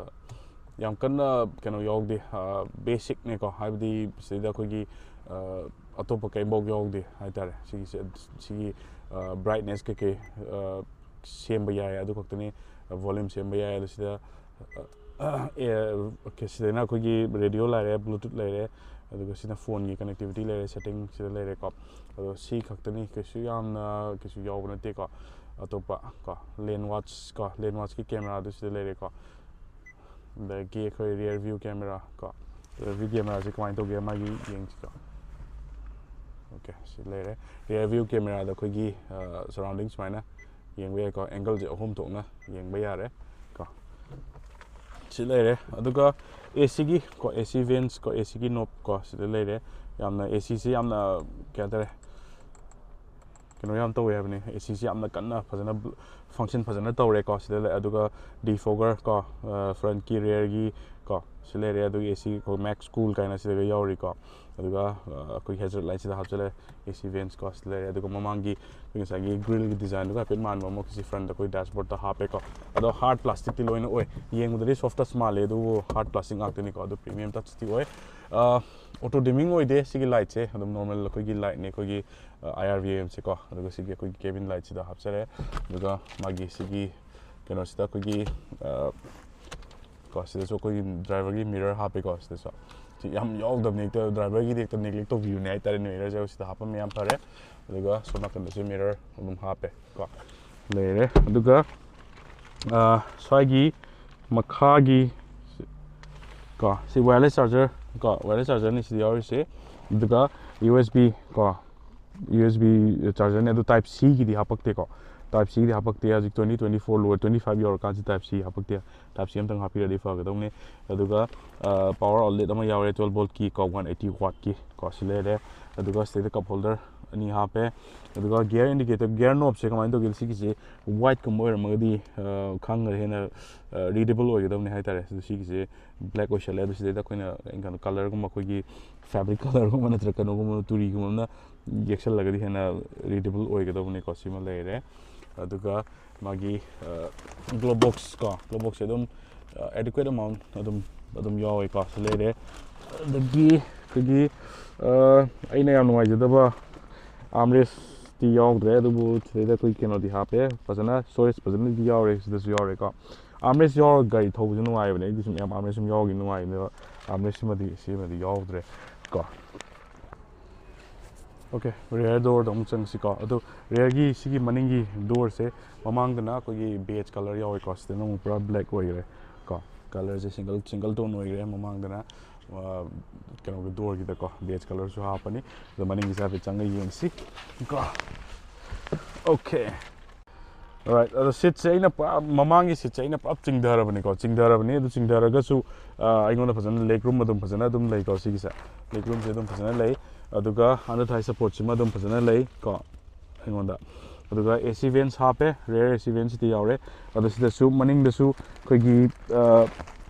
ꯌꯥꯝ ꯀꯟꯅ ꯀꯩꯅꯣ ꯌꯥꯎꯗꯦ, basicꯅꯦꯀꯣ, ꯍꯥꯏꯕꯗꯤ ꯁꯤꯗ ꯑꯩꯈꯣꯏꯒꯤ ꯑꯇꯣꯞꯄ ꯀꯩꯝꯐꯥꯎ ꯌꯥꯎꯗꯦ ꯍꯥꯏꯇꯥꯔꯦ꯫ ꯁꯤꯒꯤꯁꯦ, ꯁꯤꯒꯤ brightness ꯀꯩꯀꯩ ꯁꯦꯝꯕ ꯌꯥꯏ, ꯑꯗꯨ ꯈꯛꯇꯅꯤ꯫ Volume ꯁꯦꯝꯕ ꯌꯥꯏ꯫ ꯑꯗꯨ ꯁꯤꯗ ꯁꯤꯗꯩꯅ ꯑꯩꯈꯣꯏꯒꯤ radio ꯂꯩꯔꯦ, Bluetooth ꯂꯩꯔꯦ, ꯑꯗꯨꯒ ꯁꯤꯅ phoneꯒꯤ connectivity ꯂꯩꯔꯦ, setting ꯁꯤꯗ ꯂꯩꯔꯦꯀꯣ꯫ ꯑꯗꯣ ꯁꯤ ꯈꯛꯇꯅꯤ, ꯀꯩꯁꯨ ꯌꯥꯝꯅ ꯀꯩꯁꯨ ꯌꯥꯎꯕ ꯅꯠꯇꯦꯀꯣ꯫ ꯑꯇꯣꯞꯄ ꯀꯣ lane watch ꯀꯣ, lane watchꯀꯤ cameraꯗꯨ ꯁꯤꯗ ꯂꯩꯔꯦꯀꯣ꯫ ꯑꯗꯒꯤ ꯑꯩꯈꯣꯏ rear view camera ꯀꯣ, rear view cameraꯁꯦ ꯀꯃꯥꯏꯅ ꯇꯧꯒꯦ ꯃꯥꯒꯤ ꯌꯦꯡꯁꯤꯀꯣ꯫ Okay, ꯁꯤ ꯂꯩꯔꯦ꯫ Rear view cameraꯗ ꯑꯩꯈꯣꯏꯒꯤ surrounding ꯁꯨꯃꯥꯏꯅ ꯌꯦꯡꯕ ꯌꯥꯏꯀꯣ꯫ Angleꯁꯦ ꯑꯍꯨꯝ ꯊꯣꯛꯅ ꯌꯦꯡꯕ ꯌꯥꯔꯦ ꯀꯣ꯫ ꯁꯤ ꯂꯩꯔꯦ꯫ ꯑꯗꯨꯒ ACꯒꯤ ꯀꯣ, AC vents ꯀꯣ, ACꯒꯤ knob ꯀꯣ ꯁꯤꯗ ꯂꯩꯔꯦ꯫ ꯌꯥꯝꯅ ACꯁꯤ ꯌꯥꯝꯅ ꯀꯩ ꯍꯥꯏꯇꯥꯔꯦ, ꯀꯩꯅꯣ ꯌꯥꯝ ꯇꯧꯋꯦ ꯍꯥꯏꯕꯅꯤ꯫ ACꯁꯤ ꯌꯥꯝꯅ ꯀꯟꯅ ꯐꯖꯅ function ꯐꯖꯅ ꯇꯧꯔꯦꯀꯣ꯫ ꯁꯤꯗ ꯂꯩ꯫ ꯑꯗꯨꯒ defogger ꯀꯣ, frontꯀꯤ rearꯒꯤ ꯀꯣ, ꯁꯤ ꯂꯩꯔꯦ꯫ ꯑꯗꯨꯒ ꯑꯦ ꯁꯤ ꯑꯩꯈꯣꯏ ꯃꯦꯛꯁ ꯀꯨꯜ ꯀꯥꯏꯅ ꯁꯤꯗꯒ ꯌꯥꯎꯔꯤꯀꯣ꯫ ꯑꯗꯨꯒ ꯑ, ꯑꯩꯈꯣꯏꯒꯤ ꯍꯦꯖꯔꯠ ꯂꯥꯏꯠꯁꯤꯗ ꯍꯥꯞꯆꯜꯂꯦ꯫ ꯑꯦ ꯁꯤ ꯚꯦꯟꯁ ꯀꯣ ꯁꯤ ꯂꯩꯔꯦ꯫ ꯑꯗꯨꯒ ꯃꯃꯥꯡꯒꯤ ꯑꯩꯈꯣꯏ ꯉꯁꯥꯏꯒꯤ ꯒ꯭ꯔꯤꯜꯒꯤ ꯗꯤꯖꯥꯏꯟꯗꯨꯒ ꯍꯥꯏꯐꯦꯠ ꯃꯥꯟꯕ ꯑꯃ ꯁꯤ ꯐ꯭ꯔꯟꯗ ꯑꯩꯈꯣꯏ ꯗꯦꯁꯕꯣꯔꯗꯇ ꯍꯥꯞꯄꯦꯀꯣ꯫ ꯑꯗꯣ ꯍꯥꯔꯠ ꯄ꯭ꯂꯥꯁꯇꯤꯛꯇꯤ ꯂꯣꯏꯅ ꯑꯣꯏ꯫ ꯌꯦꯡꯕꯗꯗꯤ ꯁꯣꯐ ꯇꯆ ꯃꯥꯜꯂꯦ, ꯑꯗꯨꯕꯨ ꯍꯥꯔꯠ ꯄ꯭ꯂꯥꯁꯇꯤꯛ ꯉꯥꯛꯇꯅꯤꯀꯣ꯫ ꯑꯗꯨ ꯄ꯭ꯔꯤꯃꯤꯌꯝ ꯇꯆꯇꯤ ꯑꯣꯏ꯫ ꯑꯣꯇꯣ ꯗꯤꯃꯤꯡ ꯑꯣꯏꯗꯦ ꯁꯤꯒꯤ ꯂꯥꯏꯠꯁꯦ, ꯑꯗꯨꯝ ꯅꯣꯔꯃꯦꯜ ꯑꯩꯈꯣꯏꯒꯤ ꯂꯥꯏꯠꯅꯦ, ꯑꯩꯈꯣꯏꯒꯤ ꯑꯥꯏ ꯑꯥꯔ ꯚꯤ ꯑꯦꯝꯁꯦꯀꯣ꯫ ꯑꯗꯨꯒ ꯁꯤꯒꯤ ꯑꯩꯈꯣꯏꯒꯤ ꯀꯦꯕꯤꯟ ꯂꯥꯏꯠꯁꯤꯗ ꯍꯥꯞꯆꯔꯦ꯫ ꯑꯗꯨꯒ ꯃꯥꯒꯤ ꯁꯤꯒꯤ ꯀꯩꯅꯣꯁꯤꯗ ꯑꯩꯈꯣꯏꯒꯤ ꯑ, ꯀꯣ ꯁꯤꯗꯁꯨ ꯑꯩꯈꯣꯏꯒꯤ ꯗ꯭ꯔꯥꯏꯚꯔꯒꯤ ꯃꯤꯔꯔ ꯍꯥꯞꯄꯦꯀꯣ꯫ ꯁꯤꯗꯁꯨ ꯁꯤ ꯌꯥꯝ ꯌꯥꯎꯗꯕꯅꯤ, ꯍꯦꯛꯇ ꯗ꯭ꯔꯥꯏꯚꯔꯒꯤꯗꯤ ꯍꯦꯛꯇ ꯅꯦꯒ꯭ꯂꯦꯛ ꯇꯧꯕꯤꯕꯅꯦ ꯍꯥꯏꯇꯥꯔꯦ꯫ ꯃꯤꯔꯔꯁꯦ ꯁꯤꯗ ꯍꯥꯞꯄꯝꯃꯦ, ꯌꯥꯝ ꯐꯔꯦ꯫ ꯑꯗꯨꯒ ꯁꯣꯝ ꯅꯥꯀꯟꯗꯁꯨ ꯃꯤꯔꯔ ꯑꯗꯨꯝ ꯍꯥꯞꯄꯦ ꯀꯣ꯫ ꯂꯩꯔꯦ꯫ ꯑꯗꯨꯒ ꯑ, ꯁ꯭ꯋꯥꯏꯒꯤ ꯃꯈꯥꯒꯤ ꯀꯣ ꯁꯤ ꯋꯥꯌꯔꯂꯦꯁ ꯆꯥꯔꯖꯔ ꯀꯣ ꯋꯥꯌꯔꯂꯦꯁ ꯆꯥꯔꯖꯔꯅꯤ ꯁꯤꯗ ꯌꯥꯎꯔꯤꯁꯦ꯫ ꯑꯗꯨꯒ ꯌꯨ ꯑꯦꯁ ꯕꯤ ꯀꯣ ꯌꯨ ꯑꯦꯁ ꯕꯤ ꯆꯥꯔꯖꯔꯅꯤ꯫ ꯑꯗꯨ ꯇꯥꯏꯞ ꯁꯤꯒꯤꯗꯤ ꯍꯥꯄꯛꯇꯦꯀꯣ꯫ ꯇꯥꯏꯞ ꯁꯤꯒꯤꯗꯤ ꯍꯥꯄꯛꯇꯦ꯫ ꯍꯧꯖꯤꯛ ꯇ꯭ꯋꯦꯟꯇꯤ ꯇ꯭ꯋꯦꯟꯇꯤ ꯐꯣꯔ ꯂꯣꯏꯔ ꯇ꯭ꯋꯦꯟꯇꯤ ꯐꯥꯏꯚ ꯌꯧꯔꯀꯥꯟꯁꯤ ꯇꯥꯏꯞ ꯁꯤ ꯍꯥꯄꯛꯇꯦ꯫ ꯇꯥꯏꯞ ꯁꯤ ꯑꯝꯇꯪ ꯍꯥꯞꯄꯤꯔꯗꯤ ꯐꯒꯗꯧꯅꯤ꯫ ꯑꯗꯨꯒ ꯄꯥꯋꯔ ꯑꯥꯎꯠꯂꯦꯠ ꯑꯃ ꯌꯥꯎꯔꯦ, ꯇ꯭ꯋꯦꯜ ꯚꯣꯜꯠꯀꯤ ꯀꯣ ꯋꯥꯟ ꯑꯩꯠꯇꯤ ꯋꯥꯠꯀꯤ ꯀꯣ ꯁꯤ ꯂꯩꯔꯦ꯫ ꯑꯗꯨꯒ ꯁꯤꯗꯩꯗ ꯀꯞ ꯍꯣꯜꯗꯔ ꯑꯅꯤ ꯍꯥꯞꯄꯦ꯫ ꯑꯗꯨꯒ ꯒꯤꯌꯔ ꯏꯟꯗꯤꯀꯦꯇꯔ, ꯒꯤꯌꯔ ꯅꯣꯞꯁꯦ ꯀꯃꯥꯏꯅ ꯇꯧꯒꯦ? ꯁꯤꯒꯤꯁꯦ ꯋꯥꯏꯠꯀꯨꯝꯕ ꯑꯣꯏꯔꯝꯃꯒꯗꯤ ꯑ, ꯈꯪꯈ꯭ꯔꯦ, ꯍꯦꯟꯅ ꯔꯤꯗꯦꯕꯜ ꯑꯣꯏꯒꯗꯕꯅꯤ ꯍꯥꯏꯇꯥꯔꯦ꯫ ꯑꯗꯣ ꯁꯤꯒꯤꯁꯦ ꯕ꯭ꯂꯦꯛ ꯑꯣꯏꯁꯜꯂꯦ꯫ ꯑꯗꯣ ꯁꯤꯗꯩꯗ ꯑꯩꯈꯣꯏꯅ ꯀꯩꯅꯣ ꯀꯂꯔꯒꯨꯝꯕ, ꯑꯩꯈꯣꯏꯒꯤ ꯐꯦꯕ꯭ꯔꯤꯛ ꯀꯂꯔꯒꯨꯝꯕ ꯅꯠꯇ꯭ꯔꯒ ꯀꯩꯅꯣꯒꯨꯝꯕ, ꯇꯨꯔꯤꯒꯨꯝꯕ ꯑꯃꯅ ꯌꯦꯛꯁꯜꯂꯒꯗꯤ ꯍꯦꯟꯅ ꯔꯤꯗꯦꯕꯜ ꯑꯣꯏꯒꯗꯕꯅꯤꯀꯣ꯫ ꯁꯤꯃ ꯂꯩꯔꯦ꯫ ꯑꯗꯨꯒ ꯃꯥꯒꯤ ꯒ꯭ꯂꯣ ꯕꯣꯛꯁ ꯀꯣ, ꯒ꯭ꯂꯣ ꯕꯣꯛꯁꯁꯦ ꯑꯗꯨꯝ ꯑꯦꯗꯤꯀ꯭ꯋꯦꯠ ꯑꯃꯥꯎꯟ ꯑꯗꯨꯝ ꯑꯗꯨꯝ ꯌꯥꯎꯋꯦꯀꯣ꯫ ꯁꯤ ꯂꯩꯔꯦ꯫ ꯑꯗꯒꯤ ꯑꯩꯈꯣꯏꯒꯤ ꯑ, ꯑꯩꯅ ꯌꯥꯝ ꯅꯨꯡꯉꯥꯏꯖꯗꯕ ꯑꯥꯝꯔꯦꯁꯇꯤ ꯌꯥꯎꯗ꯭ꯔꯦ, ꯑꯗꯨꯕꯨ ꯁꯤꯗꯩꯗ ꯑꯩꯈꯣꯏ ꯀꯩꯅꯣꯗꯤ ꯍꯥꯞꯄꯦ ꯐꯖꯅ, ꯁꯣꯔꯦꯁ ꯐꯖꯅꯗꯤ ꯌꯥꯎꯔꯦ, ꯁꯤꯗꯁꯨ ꯌꯥꯎꯔꯦꯀꯣ꯫ ꯑꯥꯝꯔꯦꯁ ꯌꯥꯎꯔꯒ ꯒꯥꯔꯤ ꯊꯧꯕꯁꯨ ꯅꯨꯡꯉꯥꯏꯕꯅꯦ, ꯑꯩꯗꯤ ꯁꯨꯝ ꯌꯥꯝ ꯑꯥꯝꯔꯦꯁ ꯁꯨꯝ ꯌꯥꯎꯈꯤ ꯅꯨꯡꯉꯥꯏꯕꯅꯦꯕ꯫ ꯑꯥꯝꯔꯦꯁ ꯁꯤꯃꯗꯤ, ꯁꯤꯃꯗꯤ ꯌꯥꯎꯗ꯭ꯔꯦ ꯀꯣ꯫ ꯑꯣꯀꯦ, ꯔꯤꯌꯔ ꯗꯣꯔꯗ ꯑꯃꯨꯛ ꯆꯪꯁꯤꯀꯣ꯫ ꯑꯗꯣ ꯔꯤꯌꯔꯒꯤ ꯁꯤꯒꯤ ꯃꯅꯤꯡꯒꯤ ꯗꯣꯔꯁꯦ ꯃꯃꯥꯡꯗꯅ ꯑꯩꯈꯣꯏꯒꯤ ꯕꯦꯖ ꯀꯂꯔ ꯌꯥꯎꯋꯦꯀꯣ, ꯁꯤꯗꯅ ꯑꯃꯨꯛ ꯄꯨꯔꯥ ꯕ꯭ꯂꯦꯛ ꯑꯣꯏꯈ꯭ꯔꯦ ꯀꯣ꯫ ꯀꯂꯔꯁꯦ ꯁꯤꯡꯒꯜ, ꯁꯤꯡꯒꯜ ꯇꯣꯟ ꯑꯣꯏꯈ꯭ꯔꯦ꯫ ꯃꯃꯥꯡꯗꯅ ꯑ, ꯀꯩꯅꯣꯒꯤ ꯗꯣꯔꯒꯤꯗꯀꯣ ꯕꯦꯖ ꯀꯂꯔꯁꯨ ꯍꯥꯞꯄꯅꯤ꯫ ꯑꯗꯣ ꯃꯅꯤꯡꯒꯤꯁꯦ ꯍꯥꯏꯐꯦꯠ ꯆꯪꯉ ꯌꯦꯡꯁꯤ ꯀꯣ꯫ ꯑꯣꯀꯦ꯫ ꯑꯣꯔꯥꯏꯠ, ꯑꯗꯣ ꯁꯤꯠꯁꯦ ꯑꯩꯅ ꯄꯨꯔꯥ, ꯃꯃꯥꯡꯒꯤ ꯁꯤꯠꯁꯦ ꯑꯩꯅ ꯄꯨꯔꯥ ꯆꯤꯡꯊꯔꯕꯅꯤꯀꯣ꯫ ꯆꯤꯡꯊꯔꯕꯅꯤ꯫ ꯑꯗꯨ ꯆꯤꯡꯊꯔꯒꯁꯨ ꯑ, ꯑꯩꯉꯣꯟꯗ ꯐꯖꯅ ꯂꯦꯒ ꯔꯨꯝ ꯑꯗꯨꯝ ꯐꯖꯅ ꯑꯗꯨꯝ ꯂꯩꯀꯣ꯫ ꯁꯤꯒꯤꯁꯦ ꯂꯦꯒ ꯔꯨꯝꯁꯦ ꯑꯗꯨꯝ ꯐꯖꯅ ꯂꯩ꯫ ꯑꯗꯨꯒ ꯑꯟꯗꯔ ꯊꯥꯏ ꯁꯞꯄꯣꯔꯠꯁꯤꯃ ꯑꯗꯨꯝ ꯐꯖꯅ ꯂꯩ ꯀꯣ ꯑꯩꯉꯣꯟꯗ꯫ ꯑꯗꯨꯒ ꯑꯦ ꯁꯤ ꯚꯦꯟꯁ ꯍꯥꯞꯄꯦ, ꯔꯤꯌꯔ ꯑꯦ ꯁꯤ ꯚꯦꯟꯁ ꯁꯤꯗ ꯌꯥꯎꯔꯦ꯫ ꯑꯗꯣ ꯁꯤꯗꯁꯨ ꯃꯅꯤꯡꯗꯁꯨ ꯑꯩꯈꯣꯏꯒꯤ ꯑ,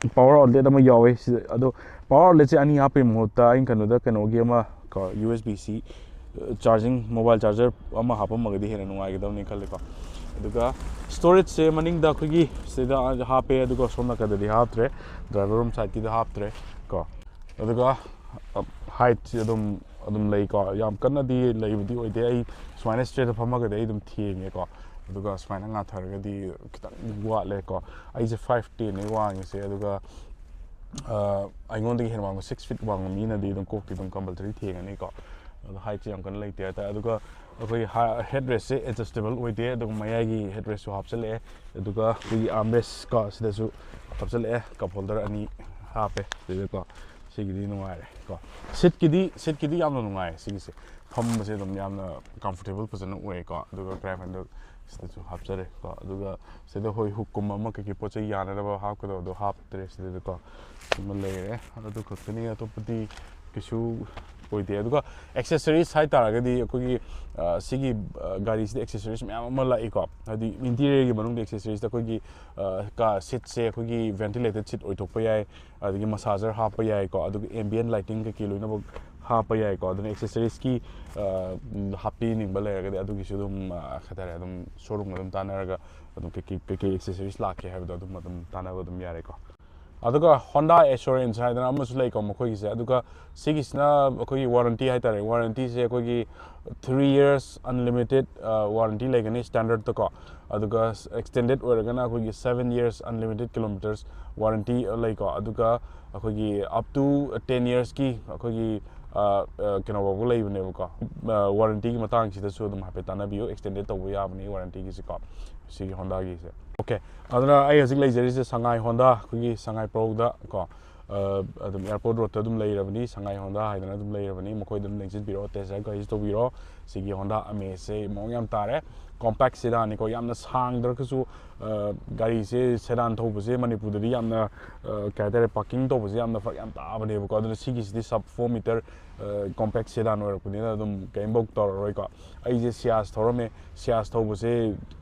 ꯄꯥꯋꯔ ꯑꯥꯎꯠꯂꯦꯠ ꯑꯃ ꯌꯥꯎꯋꯦ ꯁꯤꯗ꯫ ꯑꯗꯣ ꯄꯥꯋꯔ ꯑꯥꯎꯠꯂꯦꯠꯁꯦ ꯑꯅꯤ ꯍꯥꯞꯄꯩ ꯃꯍꯨꯠꯇ ꯑꯩꯅ ꯀꯩꯅꯣꯗ, ꯀꯩꯅꯣꯒꯤ ꯑꯃ ꯀꯣ, U S B C charging, mobile charger ꯑꯃ ꯍꯥꯞꯄꯝꯃꯒꯗꯤ ꯍꯦꯟꯅ ꯅꯨꯡꯉꯥꯏꯒꯗꯕꯅꯤ ꯈꯜꯂꯦꯀꯣ꯫ ꯑꯗꯨꯒ ꯁ꯭ꯇꯣꯔꯦꯖꯁꯦ ꯃꯅꯤꯡꯗ ꯑꯩꯈꯣꯏꯒꯤ ꯁꯤꯗ ꯍꯥꯞꯄꯦ, ꯑꯗꯨꯒ ꯁꯣꯝ ꯅꯥꯀꯟꯗꯗꯤ ꯍꯥꯞꯇ꯭ꯔꯦ, ꯗ꯭ꯔꯥꯏꯚꯔ ꯔꯨꯝ ꯁꯥꯏꯠꯀꯤꯗ ꯍꯥꯞꯇ꯭ꯔꯦ ꯀꯣ꯫ ꯑꯗꯨꯒ ꯍꯥꯏꯠꯁꯤ ꯑꯗꯨꯝ, ꯑꯗꯨꯝ ꯂꯩꯀꯣ, ꯌꯥꯝ ꯀꯟꯅꯗꯤ ꯂꯩꯕꯗꯤ ꯑꯣꯏꯗꯦ꯫ ꯑꯩ ꯁꯨꯃꯥꯏꯅ ꯁ꯭ꯇ꯭ꯔꯦꯠꯇ ꯐꯝꯃꯒꯗꯤ ꯑꯩ ꯑꯗꯨꯝ ꯊꯦꯡꯉꯦꯀꯣ, ꯑꯗꯨꯒ ꯁꯨꯃꯥꯏꯅ ꯉꯥꯊꯔꯒꯗꯤ ꯈꯤꯇꯪ ꯋꯥꯠꯂꯦꯀꯣ꯫ ꯑꯩꯁꯦ ꯐꯥꯏꯚ ꯇꯦꯟꯅꯦ ꯋꯥꯡꯉꯤꯁꯦ, ꯑꯗꯨꯒ ꯑ, ꯑꯩꯉꯣꯟꯗꯒꯤ ꯍꯦꯟꯅ ꯋꯥꯡꯕ, ꯁꯤꯛꯁ ꯐꯤꯠ ꯋꯥꯡꯕ ꯃꯤꯅꯗꯤ ꯑꯗꯨꯝ ꯀꯣꯛꯇꯤ ꯑꯗꯨꯝ ꯀꯝꯄꯜꯁꯔꯤ ꯊꯦꯡꯉꯅꯤꯀꯣ꯫ ꯑꯗꯣ ꯍꯥꯏꯠꯁꯦ ꯌꯥꯝ ꯀꯟꯅ ꯂꯩꯇꯦ ꯍꯥꯏꯇꯥꯔꯦ꯫ ꯑꯗꯨꯒ ꯑꯩꯈꯣꯏꯒꯤ ꯍꯦꯗ ꯔꯦꯁꯁꯦ ꯑꯦꯗꯖꯁꯇꯦꯕꯜ ꯑꯣꯏꯗꯦ, ꯑꯗꯨꯒ ꯃꯌꯥꯏꯒꯤ ꯍꯦꯗ ꯔꯦꯁꯁꯨ ꯍꯥꯞꯆꯜꯂꯛꯑꯦ, ꯑꯗꯨꯒ ꯑꯩꯈꯣꯏꯒꯤ ꯑꯥꯔꯝ ꯔꯦꯁ ꯀꯣ, ꯁꯤꯗꯁꯨ ꯍꯥꯞꯆꯜꯂꯛꯑꯦ, ꯀꯞ ꯍꯣꯜꯗꯔ ꯑꯅꯤ ꯍꯥꯞꯄꯦ ꯁꯤꯗꯀꯣ꯫ ꯁꯤꯒꯤꯗꯤ ꯅꯨꯡꯉꯥꯏꯔꯦ ꯀꯣ꯫ ꯁꯤꯠꯀꯤꯗꯤ, ꯁꯤꯠꯀꯤꯗꯤ ꯌꯥꯝꯅ ꯅꯨꯡꯉꯥꯏ ꯁꯤꯒꯤꯁꯦ, ꯐꯝꯕꯁꯦ ꯑꯗꯨꯝ ꯌꯥꯝꯅ ꯀꯝꯐꯣꯔꯇꯦꯕꯜ ꯐꯖꯅ ꯑꯣꯏꯀꯣ꯫ ꯑꯗꯨꯒ ꯀ꯭ꯔꯦꯞ ꯍꯦꯟꯗꯜ ꯁꯤꯗꯁꯨ ꯍꯥꯞꯆꯔꯦ ꯀꯣ꯫ ꯑꯗꯨꯒ ꯁꯤꯗ ꯍꯣꯏ ꯍꯨꯛꯀꯨꯝꯕ ꯑꯃ ꯀꯩꯀꯩ ꯄꯣꯠ ꯆꯩ ꯌꯥꯅꯅꯕ ꯍꯥꯞꯀꯗꯕꯗꯣ ꯍꯥꯞꯇ꯭ꯔꯦ ꯁꯤꯗꯗꯤꯀꯣ꯫ ꯁꯤꯃ ꯂꯩꯔꯦ꯫ ꯑꯗꯨ ꯈꯛꯇꯅꯤ, ꯑꯇꯣꯞꯄꯗꯤ ꯀꯩꯁꯨ ꯑꯣꯏꯗꯦ꯫ ꯑꯗꯨꯒ ꯑꯦꯛꯁꯦꯁꯔꯤꯁ ꯍꯥꯏꯇꯥꯔꯒꯗꯤ ꯑꯩꯈꯣꯏꯒꯤ, ꯑ, ꯁꯤꯒꯤ, ꯑ, ꯒꯥꯔꯤꯁꯤꯗ ꯑꯦꯛꯁꯦꯁꯔꯤꯁ ꯃꯌꯥꯝ ꯑꯃ ꯂꯥꯛꯏꯀꯣ꯫ ꯍꯥꯏꯗꯤ ꯏꯟꯇꯤꯔꯤꯌꯔꯒꯤ ꯃꯅꯨꯡꯗ ꯑꯦꯛꯁꯦꯁꯔꯤꯁꯇ ꯑꯩꯈꯣꯏꯒꯤ, ꯑ, ꯀꯥ ꯁꯤꯠꯁꯦ ꯑꯩꯈꯣꯏꯒꯤ ꯚꯦꯟꯇꯤꯂꯦꯇꯦꯠ ꯁꯤꯠ ꯑꯣꯏꯊꯣꯛꯄ ꯌꯥꯏ, ꯑꯗꯒꯤ ꯃꯁꯥꯖꯔ ꯍꯥꯞꯄ ꯌꯥꯏꯀꯣ, ꯑꯗꯨꯒ ꯑꯦꯝꯕꯤꯌꯟ ꯂꯥꯏꯇꯤꯡ ꯀꯩꯀꯩ ꯂꯣꯏꯅꯃꯛ ꯍꯥꯞꯄ ꯌꯥꯏꯀꯣ꯫ ꯑꯗꯨꯅ ꯑꯦꯛꯁꯦꯁꯔꯤꯁꯀꯤ, ꯑ, ꯍꯥꯞꯄꯤꯅꯤꯡꯕ ꯂꯩꯔꯒꯗꯤ ꯑꯗꯨꯒꯤꯁꯨ ꯑꯗꯨꯝ, ꯑ, ꯀꯩ ꯍꯥꯏꯇꯥꯔꯦ, ꯑꯗꯨꯝ ꯁꯣꯔꯨꯝꯒ ꯑꯗꯨꯝ ꯇꯥꯟꯅꯔꯒ ꯑꯗꯨꯝ ꯀꯩꯀꯩ, ꯀꯩꯀꯩ ꯑꯦꯛꯁꯦꯁꯔꯤꯁ ꯂꯥꯛꯀꯦ ꯍꯥꯏꯕꯗꯣ ꯑꯗꯨꯝ, ꯑꯗꯨꯝ ꯇꯥꯟꯅꯕ ꯑꯗꯨꯝ ꯌꯥꯔꯦꯀꯣ꯫ ꯑꯗꯨꯒ ꯍꯣꯟꯗꯥ ꯑꯦꯁꯨꯔꯦꯟꯁ ꯍꯥꯏꯗꯅ ꯑꯃꯁꯨ ꯂꯩꯀꯣ ꯃꯈꯣꯏꯒꯤꯁꯦ꯫ ꯑꯗꯨꯒ ꯁꯤꯒꯤꯁꯤꯅ ꯑꯩꯈꯣꯏꯒꯤ ꯋꯥꯔꯟꯇꯤ ꯍꯥꯏꯇꯥꯔꯦ, ꯋꯥꯔꯟꯇꯤꯁꯦ ꯑꯩꯈꯣꯏꯒꯤ ꯊ꯭ꯔꯤ ꯌꯔꯁ ꯑꯟꯂꯤꯃꯤꯇꯦꯠ ꯋꯥꯔꯟꯇꯤ ꯂꯩꯒꯅꯤ ꯁ꯭ꯇꯦꯟꯗꯔꯠꯇꯀꯣ꯫ ꯑꯗꯨꯒ ꯑꯦꯛꯁꯇꯦꯟꯗꯦꯠ ꯑꯣꯏꯔꯒꯅ ꯑꯩꯈꯣꯏꯒꯤ seven years unlimited kilometres warranty ꯂꯩꯀꯣ꯫ ꯑꯗꯨꯒ ꯑꯩꯈꯣꯏꯒꯤ ꯑꯞ ꯇꯨ ꯇꯦꯟ ꯌꯔꯁꯀꯤ ꯑꯩꯈꯣꯏꯒꯤ, ꯑ, ꯑ, ꯀꯩꯅꯣ ꯐꯥꯎꯕ ꯂꯩꯕꯅꯦꯕꯀꯣ꯫ ꯑ, ꯋꯥꯔꯟꯇꯤꯒꯤ ꯃꯇꯥꯡꯁꯤꯗꯁꯨ ꯑꯗꯨꯝ ꯍꯥꯏꯐꯦꯠ ꯇꯥꯟꯅꯕꯤꯌꯨ, ꯑꯦꯛꯁꯇꯦꯟꯗꯦꯠ ꯇꯧꯕ ꯌꯥꯕꯅꯤ ꯋꯥꯔꯟꯇꯤꯒꯤꯁꯤꯀꯣ, ꯁꯤꯒꯤ ꯍꯣꯟꯗꯥꯒꯤꯁꯦ꯫ ꯑꯣꯀꯦ, ꯑꯗꯨꯅ ꯑꯩ ꯍꯧꯖꯤꯛ ꯂꯩꯖꯔꯤꯁꯦ ꯁꯉꯥꯏ ꯍꯣꯟꯗꯥ, ꯑꯩꯈꯣꯏꯒꯤ ꯁꯉꯥꯏ ꯄ꯭ꯔꯧꯗ ꯀꯣ, ꯑ, ꯑꯗꯨꯝ ꯑꯦꯌꯥꯔꯄꯣꯔꯠ ꯔꯣꯗꯇ ꯑꯗꯨꯝ ꯂꯩꯔꯕꯅꯤ, ꯁꯉꯥꯏ ꯍꯣꯟꯗꯥ ꯍꯥꯏꯗꯅ ꯑꯗꯨꯝ ꯂꯩꯔꯕꯅꯤ꯫ ꯃꯈꯣꯏꯗ ꯑꯗꯨꯝ ꯂꯦꯡꯁꯤꯟꯕꯤꯔꯛꯑꯣ, ꯇꯦꯁ ꯗ꯭ꯔꯥꯏꯚ ꯒꯥꯔꯤꯁꯤ ꯇꯧꯕꯤꯔꯣ꯫ ꯁꯤꯒꯤ ꯍꯣꯟꯗꯥ ꯑꯃꯦꯖꯁꯦ ꯃꯑꯣꯡ ꯌꯥꯝ ꯇꯥꯔꯦ, ꯀꯣꯝꯄꯦꯛ ꯁꯦꯗꯥꯟꯅꯤꯀꯣ, ꯌꯥꯝꯅ ꯁꯥꯡꯗ꯭ꯔꯒꯁꯨ, ꯑ, ꯒꯥꯔꯤꯁꯦ ꯁꯦꯗꯥꯟ ꯊꯧꯕꯁꯦ ꯃꯅꯤꯄꯨꯔꯗꯗꯤ ꯌꯥꯝꯅ, ꯑ, ꯀꯩ ꯍꯥꯏꯇꯥꯔꯦ, ꯄꯥꯔꯀꯤꯡ ꯇꯧꯕꯁꯦ ꯌꯥꯝꯅ ꯐꯔꯛ ꯌꯥꯝ ꯇꯥꯕꯅꯦꯕꯀꯣ꯫ ꯑꯗꯨꯅ ꯁꯤꯒꯤꯁꯤꯗꯤ ꯁꯕ ꯐꯣꯔ ꯃꯤꯇꯔ, ꯑ, ꯀꯣꯝꯄꯦꯛ ꯁꯦꯗꯥꯟ ꯑꯣꯏꯔꯛꯄꯅꯤꯅ ꯑꯗꯨꯝ ꯀꯔꯤꯝꯐꯧ ꯇꯧꯔꯔꯣꯏꯀꯣ꯫ ꯑꯩꯁꯦ ꯁꯤꯌꯥꯁ ꯊꯧꯔꯝꯃꯦ, ꯁꯤꯌꯥꯁ ꯊꯧꯕꯁꯦ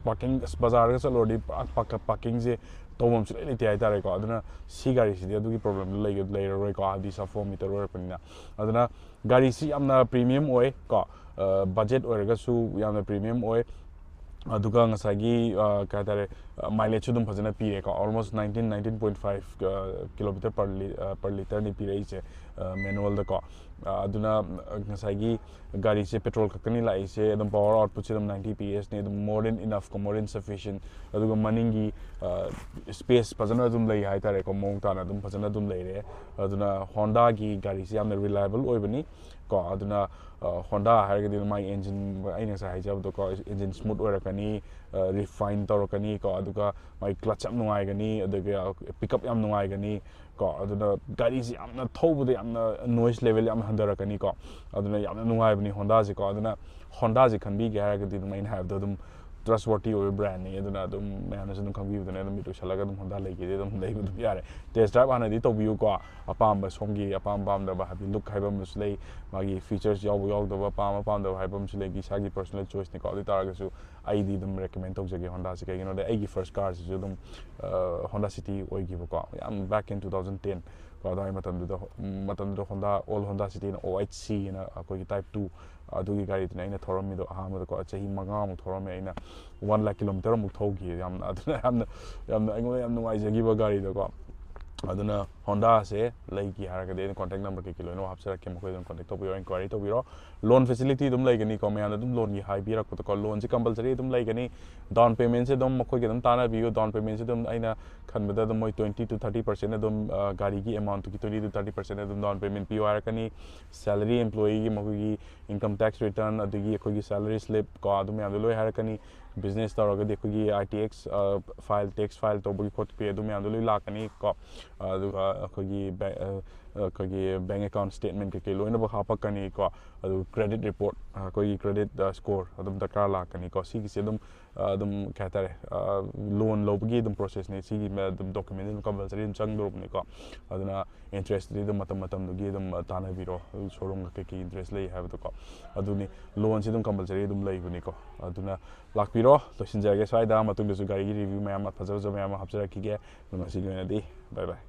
ꯄꯥꯔꯀꯤꯡ, ꯑꯁ, ꯕꯖꯥꯔꯗꯒ ꯆꯠꯂꯨꯔꯗꯤ ꯄꯨꯔꯥ ꯄꯥꯔꯀ-, ꯄꯥꯔꯀꯤꯡꯁꯦ ꯇꯧꯐꯝ ꯁꯨꯡꯂꯩ ꯂꯩꯇꯦ ꯍꯥꯏꯇꯥꯔꯦꯀꯣ꯫ ꯑꯗꯨꯅ ꯁꯤ ꯒꯥꯔꯤꯁꯤꯗꯤ ꯑꯗꯨꯒꯤ ꯄ꯭ꯔꯣꯕ꯭ꯂꯦꯝꯗꯨ ꯂꯩꯔꯔꯣꯏꯀꯣ, ꯍꯥꯏꯗꯤ ꯁꯕ ꯐꯣꯔ ꯃꯤꯇꯔ ꯑꯣꯏꯔꯛꯄꯅꯤꯅ꯫ ꯑꯗꯨꯅ ꯒꯥꯔꯤꯁꯤ ꯌꯥꯝꯅ ꯄ꯭ꯔꯤꯃꯤꯌꯝ ꯑꯣꯏ ꯀꯣ, ꯕꯖꯦꯠ ꯑꯣꯏꯔꯒꯁꯨ ꯌꯥꯝꯅ ꯄ꯭ꯔꯤꯃꯤꯌꯝ ꯑꯣꯏ꯫ ꯑꯗꯨꯒ ꯉꯁꯥꯏꯒꯤ ꯀꯩ ꯍꯥꯏꯇꯥꯔꯦ, ꯃꯥꯏꯂꯦꯖꯁꯨ ꯑꯗꯨꯝ ꯐꯖꯅ ꯄꯤꯔꯦꯀꯣ, almost nineteen, nineteen point five kilometer per li per literꯅꯤ ꯄꯤꯔꯛꯏꯁꯦ ꯃꯦꯅꯨꯋꯦꯜꯗꯀꯣ꯫ ꯑꯗꯨꯅ ꯉꯁꯥꯏꯒꯤ ꯒꯥꯔꯤꯁꯦ ꯄꯦꯇ꯭ꯔꯣꯜ ꯈꯛꯇꯅꯤ ꯂꯥꯛꯏꯁꯦ, ꯑꯗꯨꯝ ꯄꯋꯥꯔ ꯑꯥꯎꯠꯄꯨꯠꯁꯦ ꯑꯗꯨꯝ ninety P Sꯅꯤ, ꯑꯗꯨꯝ more than enough ꯀꯣ, more than sufficient꯫ ꯑꯗꯨꯒ ꯃꯅꯤꯡꯒꯤ ꯁ꯭ꯄꯦꯁ ꯐꯖꯅ ꯑꯗꯨꯝ ꯂꯩ ꯍꯥꯏꯇꯥꯔꯦꯀꯣ, ꯃꯑꯣꯡ ꯇꯥꯅ ꯑꯗꯨꯝ ꯐꯖꯅ ꯑꯗꯨꯝ ꯂꯩꯔꯦ꯫ ꯑꯗꯨꯅ ꯍꯣꯟꯗꯥꯒꯤ ꯒꯥꯔꯤꯁꯦ ꯌꯥꯝꯅ ꯔꯤꯂꯥꯏꯕꯜ ꯑꯣꯏꯕꯅꯤ ꯀꯣ꯫ ꯑꯗꯨꯅ ꯍꯣꯟꯗꯥ ꯍꯥꯏꯔꯒꯗꯤ ꯑꯗꯨꯝ ꯃꯥꯒꯤ ꯏꯟꯖꯤꯟ, ꯑꯩꯅ ꯉꯁꯥꯏ ꯍꯥꯏꯖꯕꯗꯣꯀꯣ, ꯏꯟꯖꯤꯟ ꯁ꯭ꯃꯨꯠ ꯑꯣꯏꯔꯛꯀꯅꯤ, ꯔꯤꯐꯥꯏꯟ ꯇꯧꯔꯛꯀꯅꯤ ꯀꯣ, ꯑꯗꯨꯒ ꯃꯥꯒꯤ ꯀ꯭ꯂꯠꯆ ꯌꯥꯝ ꯅꯨꯡꯉꯥꯏꯒꯅꯤ, ꯑꯗꯒꯤ ꯄꯤꯛꯑꯞ ꯌꯥꯝ ꯅꯨꯡꯉꯥꯏꯒꯅꯤ ꯀꯣ꯫ ꯑꯗꯨꯅ ꯒꯥꯔꯤꯁꯤ ꯌꯥꯝꯅ ꯊꯧꯕꯗ ꯌꯥꯝꯅ ꯅꯣꯏꯁ ꯂꯦꯚꯦꯜ ꯌꯥꯝ ꯍꯟꯊꯔꯛꯀꯅꯤ ꯀꯣ꯫ ꯑꯗꯨꯅ ꯌꯥꯝꯅ ꯅꯨꯡꯉꯥꯏꯕꯅꯤ ꯍꯣꯟꯗꯥꯁꯦꯀꯣ꯫ ꯑꯗꯨꯅ ꯍꯣꯟꯗꯥꯁꯦ ꯈꯟꯕꯤꯒꯦ ꯍꯥꯏꯔꯒꯗꯤ ꯑꯗꯨꯝ ꯑꯩꯅ ꯍꯥꯏꯕꯗꯣ ꯑꯗꯨꯝ trustworthy ꯑꯣꯏꯕ ꯕ꯭ꯔꯥꯟꯅꯤ꯫ ꯑꯗꯨꯅ ꯑꯗꯨꯝ ꯃꯌꯥꯝꯅꯁꯨ ꯑꯗꯨꯝ ꯈꯪꯕꯤꯕꯗꯨꯅ ꯑꯗꯨꯝ ꯃꯤꯠ ꯎꯏꯁꯜꯂꯒ ꯑꯗꯨꯝ ꯍꯣꯟꯗꯥ ꯂꯩꯒꯦꯗꯤ ꯑꯗꯨꯝ ꯂꯩꯕ ꯑꯗꯨꯝ ꯌꯥꯔꯦ꯫ ꯇꯦꯁ ꯗ꯭ꯔꯥꯏꯚ ꯍꯥꯟꯅꯗꯤ ꯇꯧꯕꯤꯌꯨꯀꯣ꯫ ꯑꯄꯥꯝꯕ ꯁꯣꯝꯒꯤ ꯑꯄꯥꯝ ꯄꯥꯝꯗꯕ, ꯍꯥꯏꯕꯗꯤ ꯂꯨꯛ ꯍꯥꯏꯕ ꯑꯃꯁꯨ ꯂꯩ, ꯃꯥꯒꯤ ꯐꯤꯆꯔꯁ ꯌꯥꯎꯕ ꯌꯥꯎꯗꯕ, ꯄꯥꯝꯕ ꯄꯥꯝꯗꯕ ꯍꯥꯏꯕ ꯑꯃꯁꯨ ꯂꯩ, ꯏꯁꯥꯒꯤ ꯄꯔꯁꯣꯅꯦꯜ ꯆꯣꯏꯁꯅꯤꯀꯣ꯫ ꯑꯗꯨ ꯑꯣꯏ ꯇꯥꯔꯒꯁꯨ ꯑꯩꯗꯤ ꯑꯗꯨꯝ ꯔꯦꯀꯃꯦꯟ ꯇꯧꯖꯒꯦ ꯍꯣꯟꯗꯥꯁꯦ꯫ ꯀꯩꯒꯤꯅꯣꯗ ꯑꯩꯒꯤ ꯐꯥꯔꯁ ꯀꯥꯔꯁꯤꯁꯨ ꯑꯗꯨꯝ ꯍꯣꯟꯗꯥ ꯁꯤꯇꯤ ꯑꯣꯏꯈꯤꯕꯀꯣ, ꯌꯥꯝ back in two thousand ten ꯀꯣ꯫ ꯑꯗꯨꯋꯥꯏ ꯃꯇꯝꯗꯨꯗ, ꯃꯇꯝꯗꯨꯗ ꯍꯣꯟꯗꯥ, ꯑꯣꯜ ꯍꯣꯟꯗꯥ ꯁꯤꯇꯤꯅ, OHCꯅ ꯑꯩꯈꯣꯏꯒꯤ ꯇꯥꯏꯞ ꯇꯨ, ꯑꯗꯨꯒꯤ ꯒꯥꯔꯤꯗꯨꯅ ꯑꯩꯅ ꯊꯧꯔꯝꯃꯤꯗꯣ ꯑꯍꯥꯟꯕꯗꯀꯣ꯫ ꯆꯍꯤ ꯃꯉꯥꯃꯨꯛ ꯊꯧꯔꯝꯃꯦ ꯑꯩꯅ꯫ One lakh kilometer ꯑꯃꯨꯛ ꯊꯧꯈꯤ꯫ ꯌꯥꯝꯅ, ꯑꯗꯨꯅ ꯌꯥꯝꯅ, ꯌꯥꯝꯅ ꯑꯩꯉꯣꯟꯗ ꯌꯥꯝ ꯅꯨꯡꯉꯥꯏꯖꯈꯤꯕ ꯒꯥꯔꯤꯗꯣꯀꯣ꯫ ꯑꯗꯨꯅ ꯍꯣꯟꯗꯥꯁꯦ ꯂꯩꯒꯦ ꯍꯥꯏꯔꯒꯗꯤ ꯑꯩꯅ ꯀꯣꯟꯇꯦꯛ ꯅꯝꯕꯔ ꯀꯩꯀꯩ ꯂꯣꯏꯅꯃꯛ ꯍꯥꯞꯆꯔꯛꯀꯦ, ꯃꯈꯣꯏꯗ ꯑꯗꯨꯝ ꯀꯣꯟꯇꯦꯛ ꯇꯧꯕꯤꯔꯣ, ꯏꯟꯀ꯭ꯋꯥꯏꯔꯤ ꯇꯧꯕꯤꯔꯣ꯫ ꯂꯣꯟ ꯐꯦꯁꯤꯂꯤꯇꯤ ꯑꯗꯨꯝ ꯂꯩꯒꯅꯤꯀꯣ, ꯃꯌꯥꯝꯅ ꯑꯗꯨꯝ ꯂꯣꯟꯒꯤ ꯍꯥꯏꯕꯤꯔꯛꯄꯗꯀꯣ, ꯂꯣꯟꯁꯦ ꯀꯝꯄꯜꯁꯔꯤ ꯑꯗꯨꯝ ꯂꯩꯒꯅꯤ꯫ ꯗꯥꯎꯟ ꯄꯦꯃꯦꯟꯁꯦ ꯑꯗꯨꯝ ꯃꯈꯣꯏꯒꯤ ꯑꯗꯨꯝ ꯇꯥꯟꯅꯕꯤꯌꯨ꯫ ꯗꯥꯎꯟ ꯄꯦꯃꯦꯟꯁꯦ ꯑꯗꯨꯝ ꯑꯩꯅ ꯈꯟꯕꯗ ꯑꯗꯨꯝ ꯃꯣꯏ twenty to thirty percent ꯑꯗꯨꯝ, ꯑ, ꯒꯥꯔꯤꯒꯤ ꯑꯦꯃꯥꯎꯟꯠꯇꯨꯒꯤ twenty to thirty percent ꯑꯗꯨꯝ ꯗꯥꯎꯟ ꯄꯦꯃꯦꯟ ꯄꯤꯌꯨ ꯍꯥꯏꯔꯛꯀꯅꯤ꯫ ꯁꯦꯂꯔꯤ, ꯑꯦꯝꯄ꯭ꯂꯣꯌꯤꯒꯤ ꯃꯈꯣꯏꯒꯤ income tax return, ꯑꯗꯒꯤ ꯑꯩꯈꯣꯏꯒꯤ ꯁꯦꯂꯔꯤ ꯁ꯭ꯂꯤꯞ ꯀꯣ, ꯑꯗꯨ ꯃꯌꯥꯝꯗꯣ ꯂꯣꯏ ꯍꯥꯏꯔꯛꯀꯅꯤ꯫ ꯕꯤꯖꯤꯅꯦꯁ ꯇꯧꯔꯒꯗꯤ ꯑꯩꯈꯣꯏꯒꯤ I T X, ꯑ, ꯐꯥꯏꯜ, ꯇꯦꯛꯁ ꯐꯥꯏꯜ ꯇꯧꯕꯒꯤ ꯈꯣꯠꯄꯒꯤ ꯑꯗꯨ ꯃꯌꯥꯝꯗꯣ ꯂꯣꯏ ꯂꯥꯛꯀꯅꯤ ꯀꯣ꯫ ꯑꯗꯨꯒ ꯑꯩꯈꯣꯏꯒꯤ ꯕꯦ-, ꯑ, ꯑꯩꯈꯣꯏꯒꯤ bank account statement ꯀꯩꯀꯩ ꯂꯣꯏꯅꯃꯛ ꯍꯥꯞꯄꯛꯀꯅꯤꯀꯣ꯫ ꯑꯗꯨ credit report, ꯑꯩꯈꯣꯏꯒꯤ credit score ꯑꯗꯨꯝ ꯗꯔꯀꯥꯔ ꯂꯥꯛꯀꯅꯤꯀꯣ꯫ ꯁꯤꯒꯤꯁꯦ ꯑꯗꯨꯝ ꯑꯗꯨꯝ ꯀꯩ ꯍꯥꯏꯇꯥꯔꯦ, loan ꯂꯧꯕꯒꯤ ꯑꯗꯨꯝ processꯅꯤ꯫ ꯁꯤꯒꯤ ꯑꯗꯨꯝ document ꯑꯗꯨꯝ compulsory ꯑꯗꯨꯝ ꯆꯪꯗꯧꯔꯕꯅꯤꯀꯣ꯫ ꯑꯗꯨꯅ interestꯇꯨꯗꯤ ꯑꯗꯨꯝ ꯃꯇꯝ ꯃꯇꯝꯗꯨꯒꯤ ꯑꯗꯨꯝ ꯇꯥꯟꯅꯕꯤꯔꯣ, showroomꯒ ꯀꯩꯀꯩ interest ꯂꯩ ꯍꯥꯏꯕꯗꯣꯀꯣ꯫ ꯑꯗꯨꯅꯤ, loanꯁꯤ ꯑꯗꯨꯝ compulsory ꯑꯗꯨꯝ ꯂꯩꯕꯅꯤꯀꯣ꯫ ꯑꯗꯨꯅ ꯂꯥꯛꯄꯤꯔꯣ, ꯂꯣꯏꯁꯤꯟꯖꯔꯒꯦ ꯁ꯭ꯋꯥꯏꯗ꯫ ꯃꯇꯨꯡꯗꯁꯨ ꯒꯥꯔꯤꯒꯤ review ꯃꯌꯥꯝ ꯐꯖ ꯐꯖꯕ ꯃꯌꯥꯝ ꯑꯃ ꯍꯥꯞꯆꯔꯛꯈꯤꯒꯦ꯫ ꯑꯗꯨ ꯉꯁꯤꯒꯤ ꯑꯣꯏꯅꯗꯤ bye bye꯫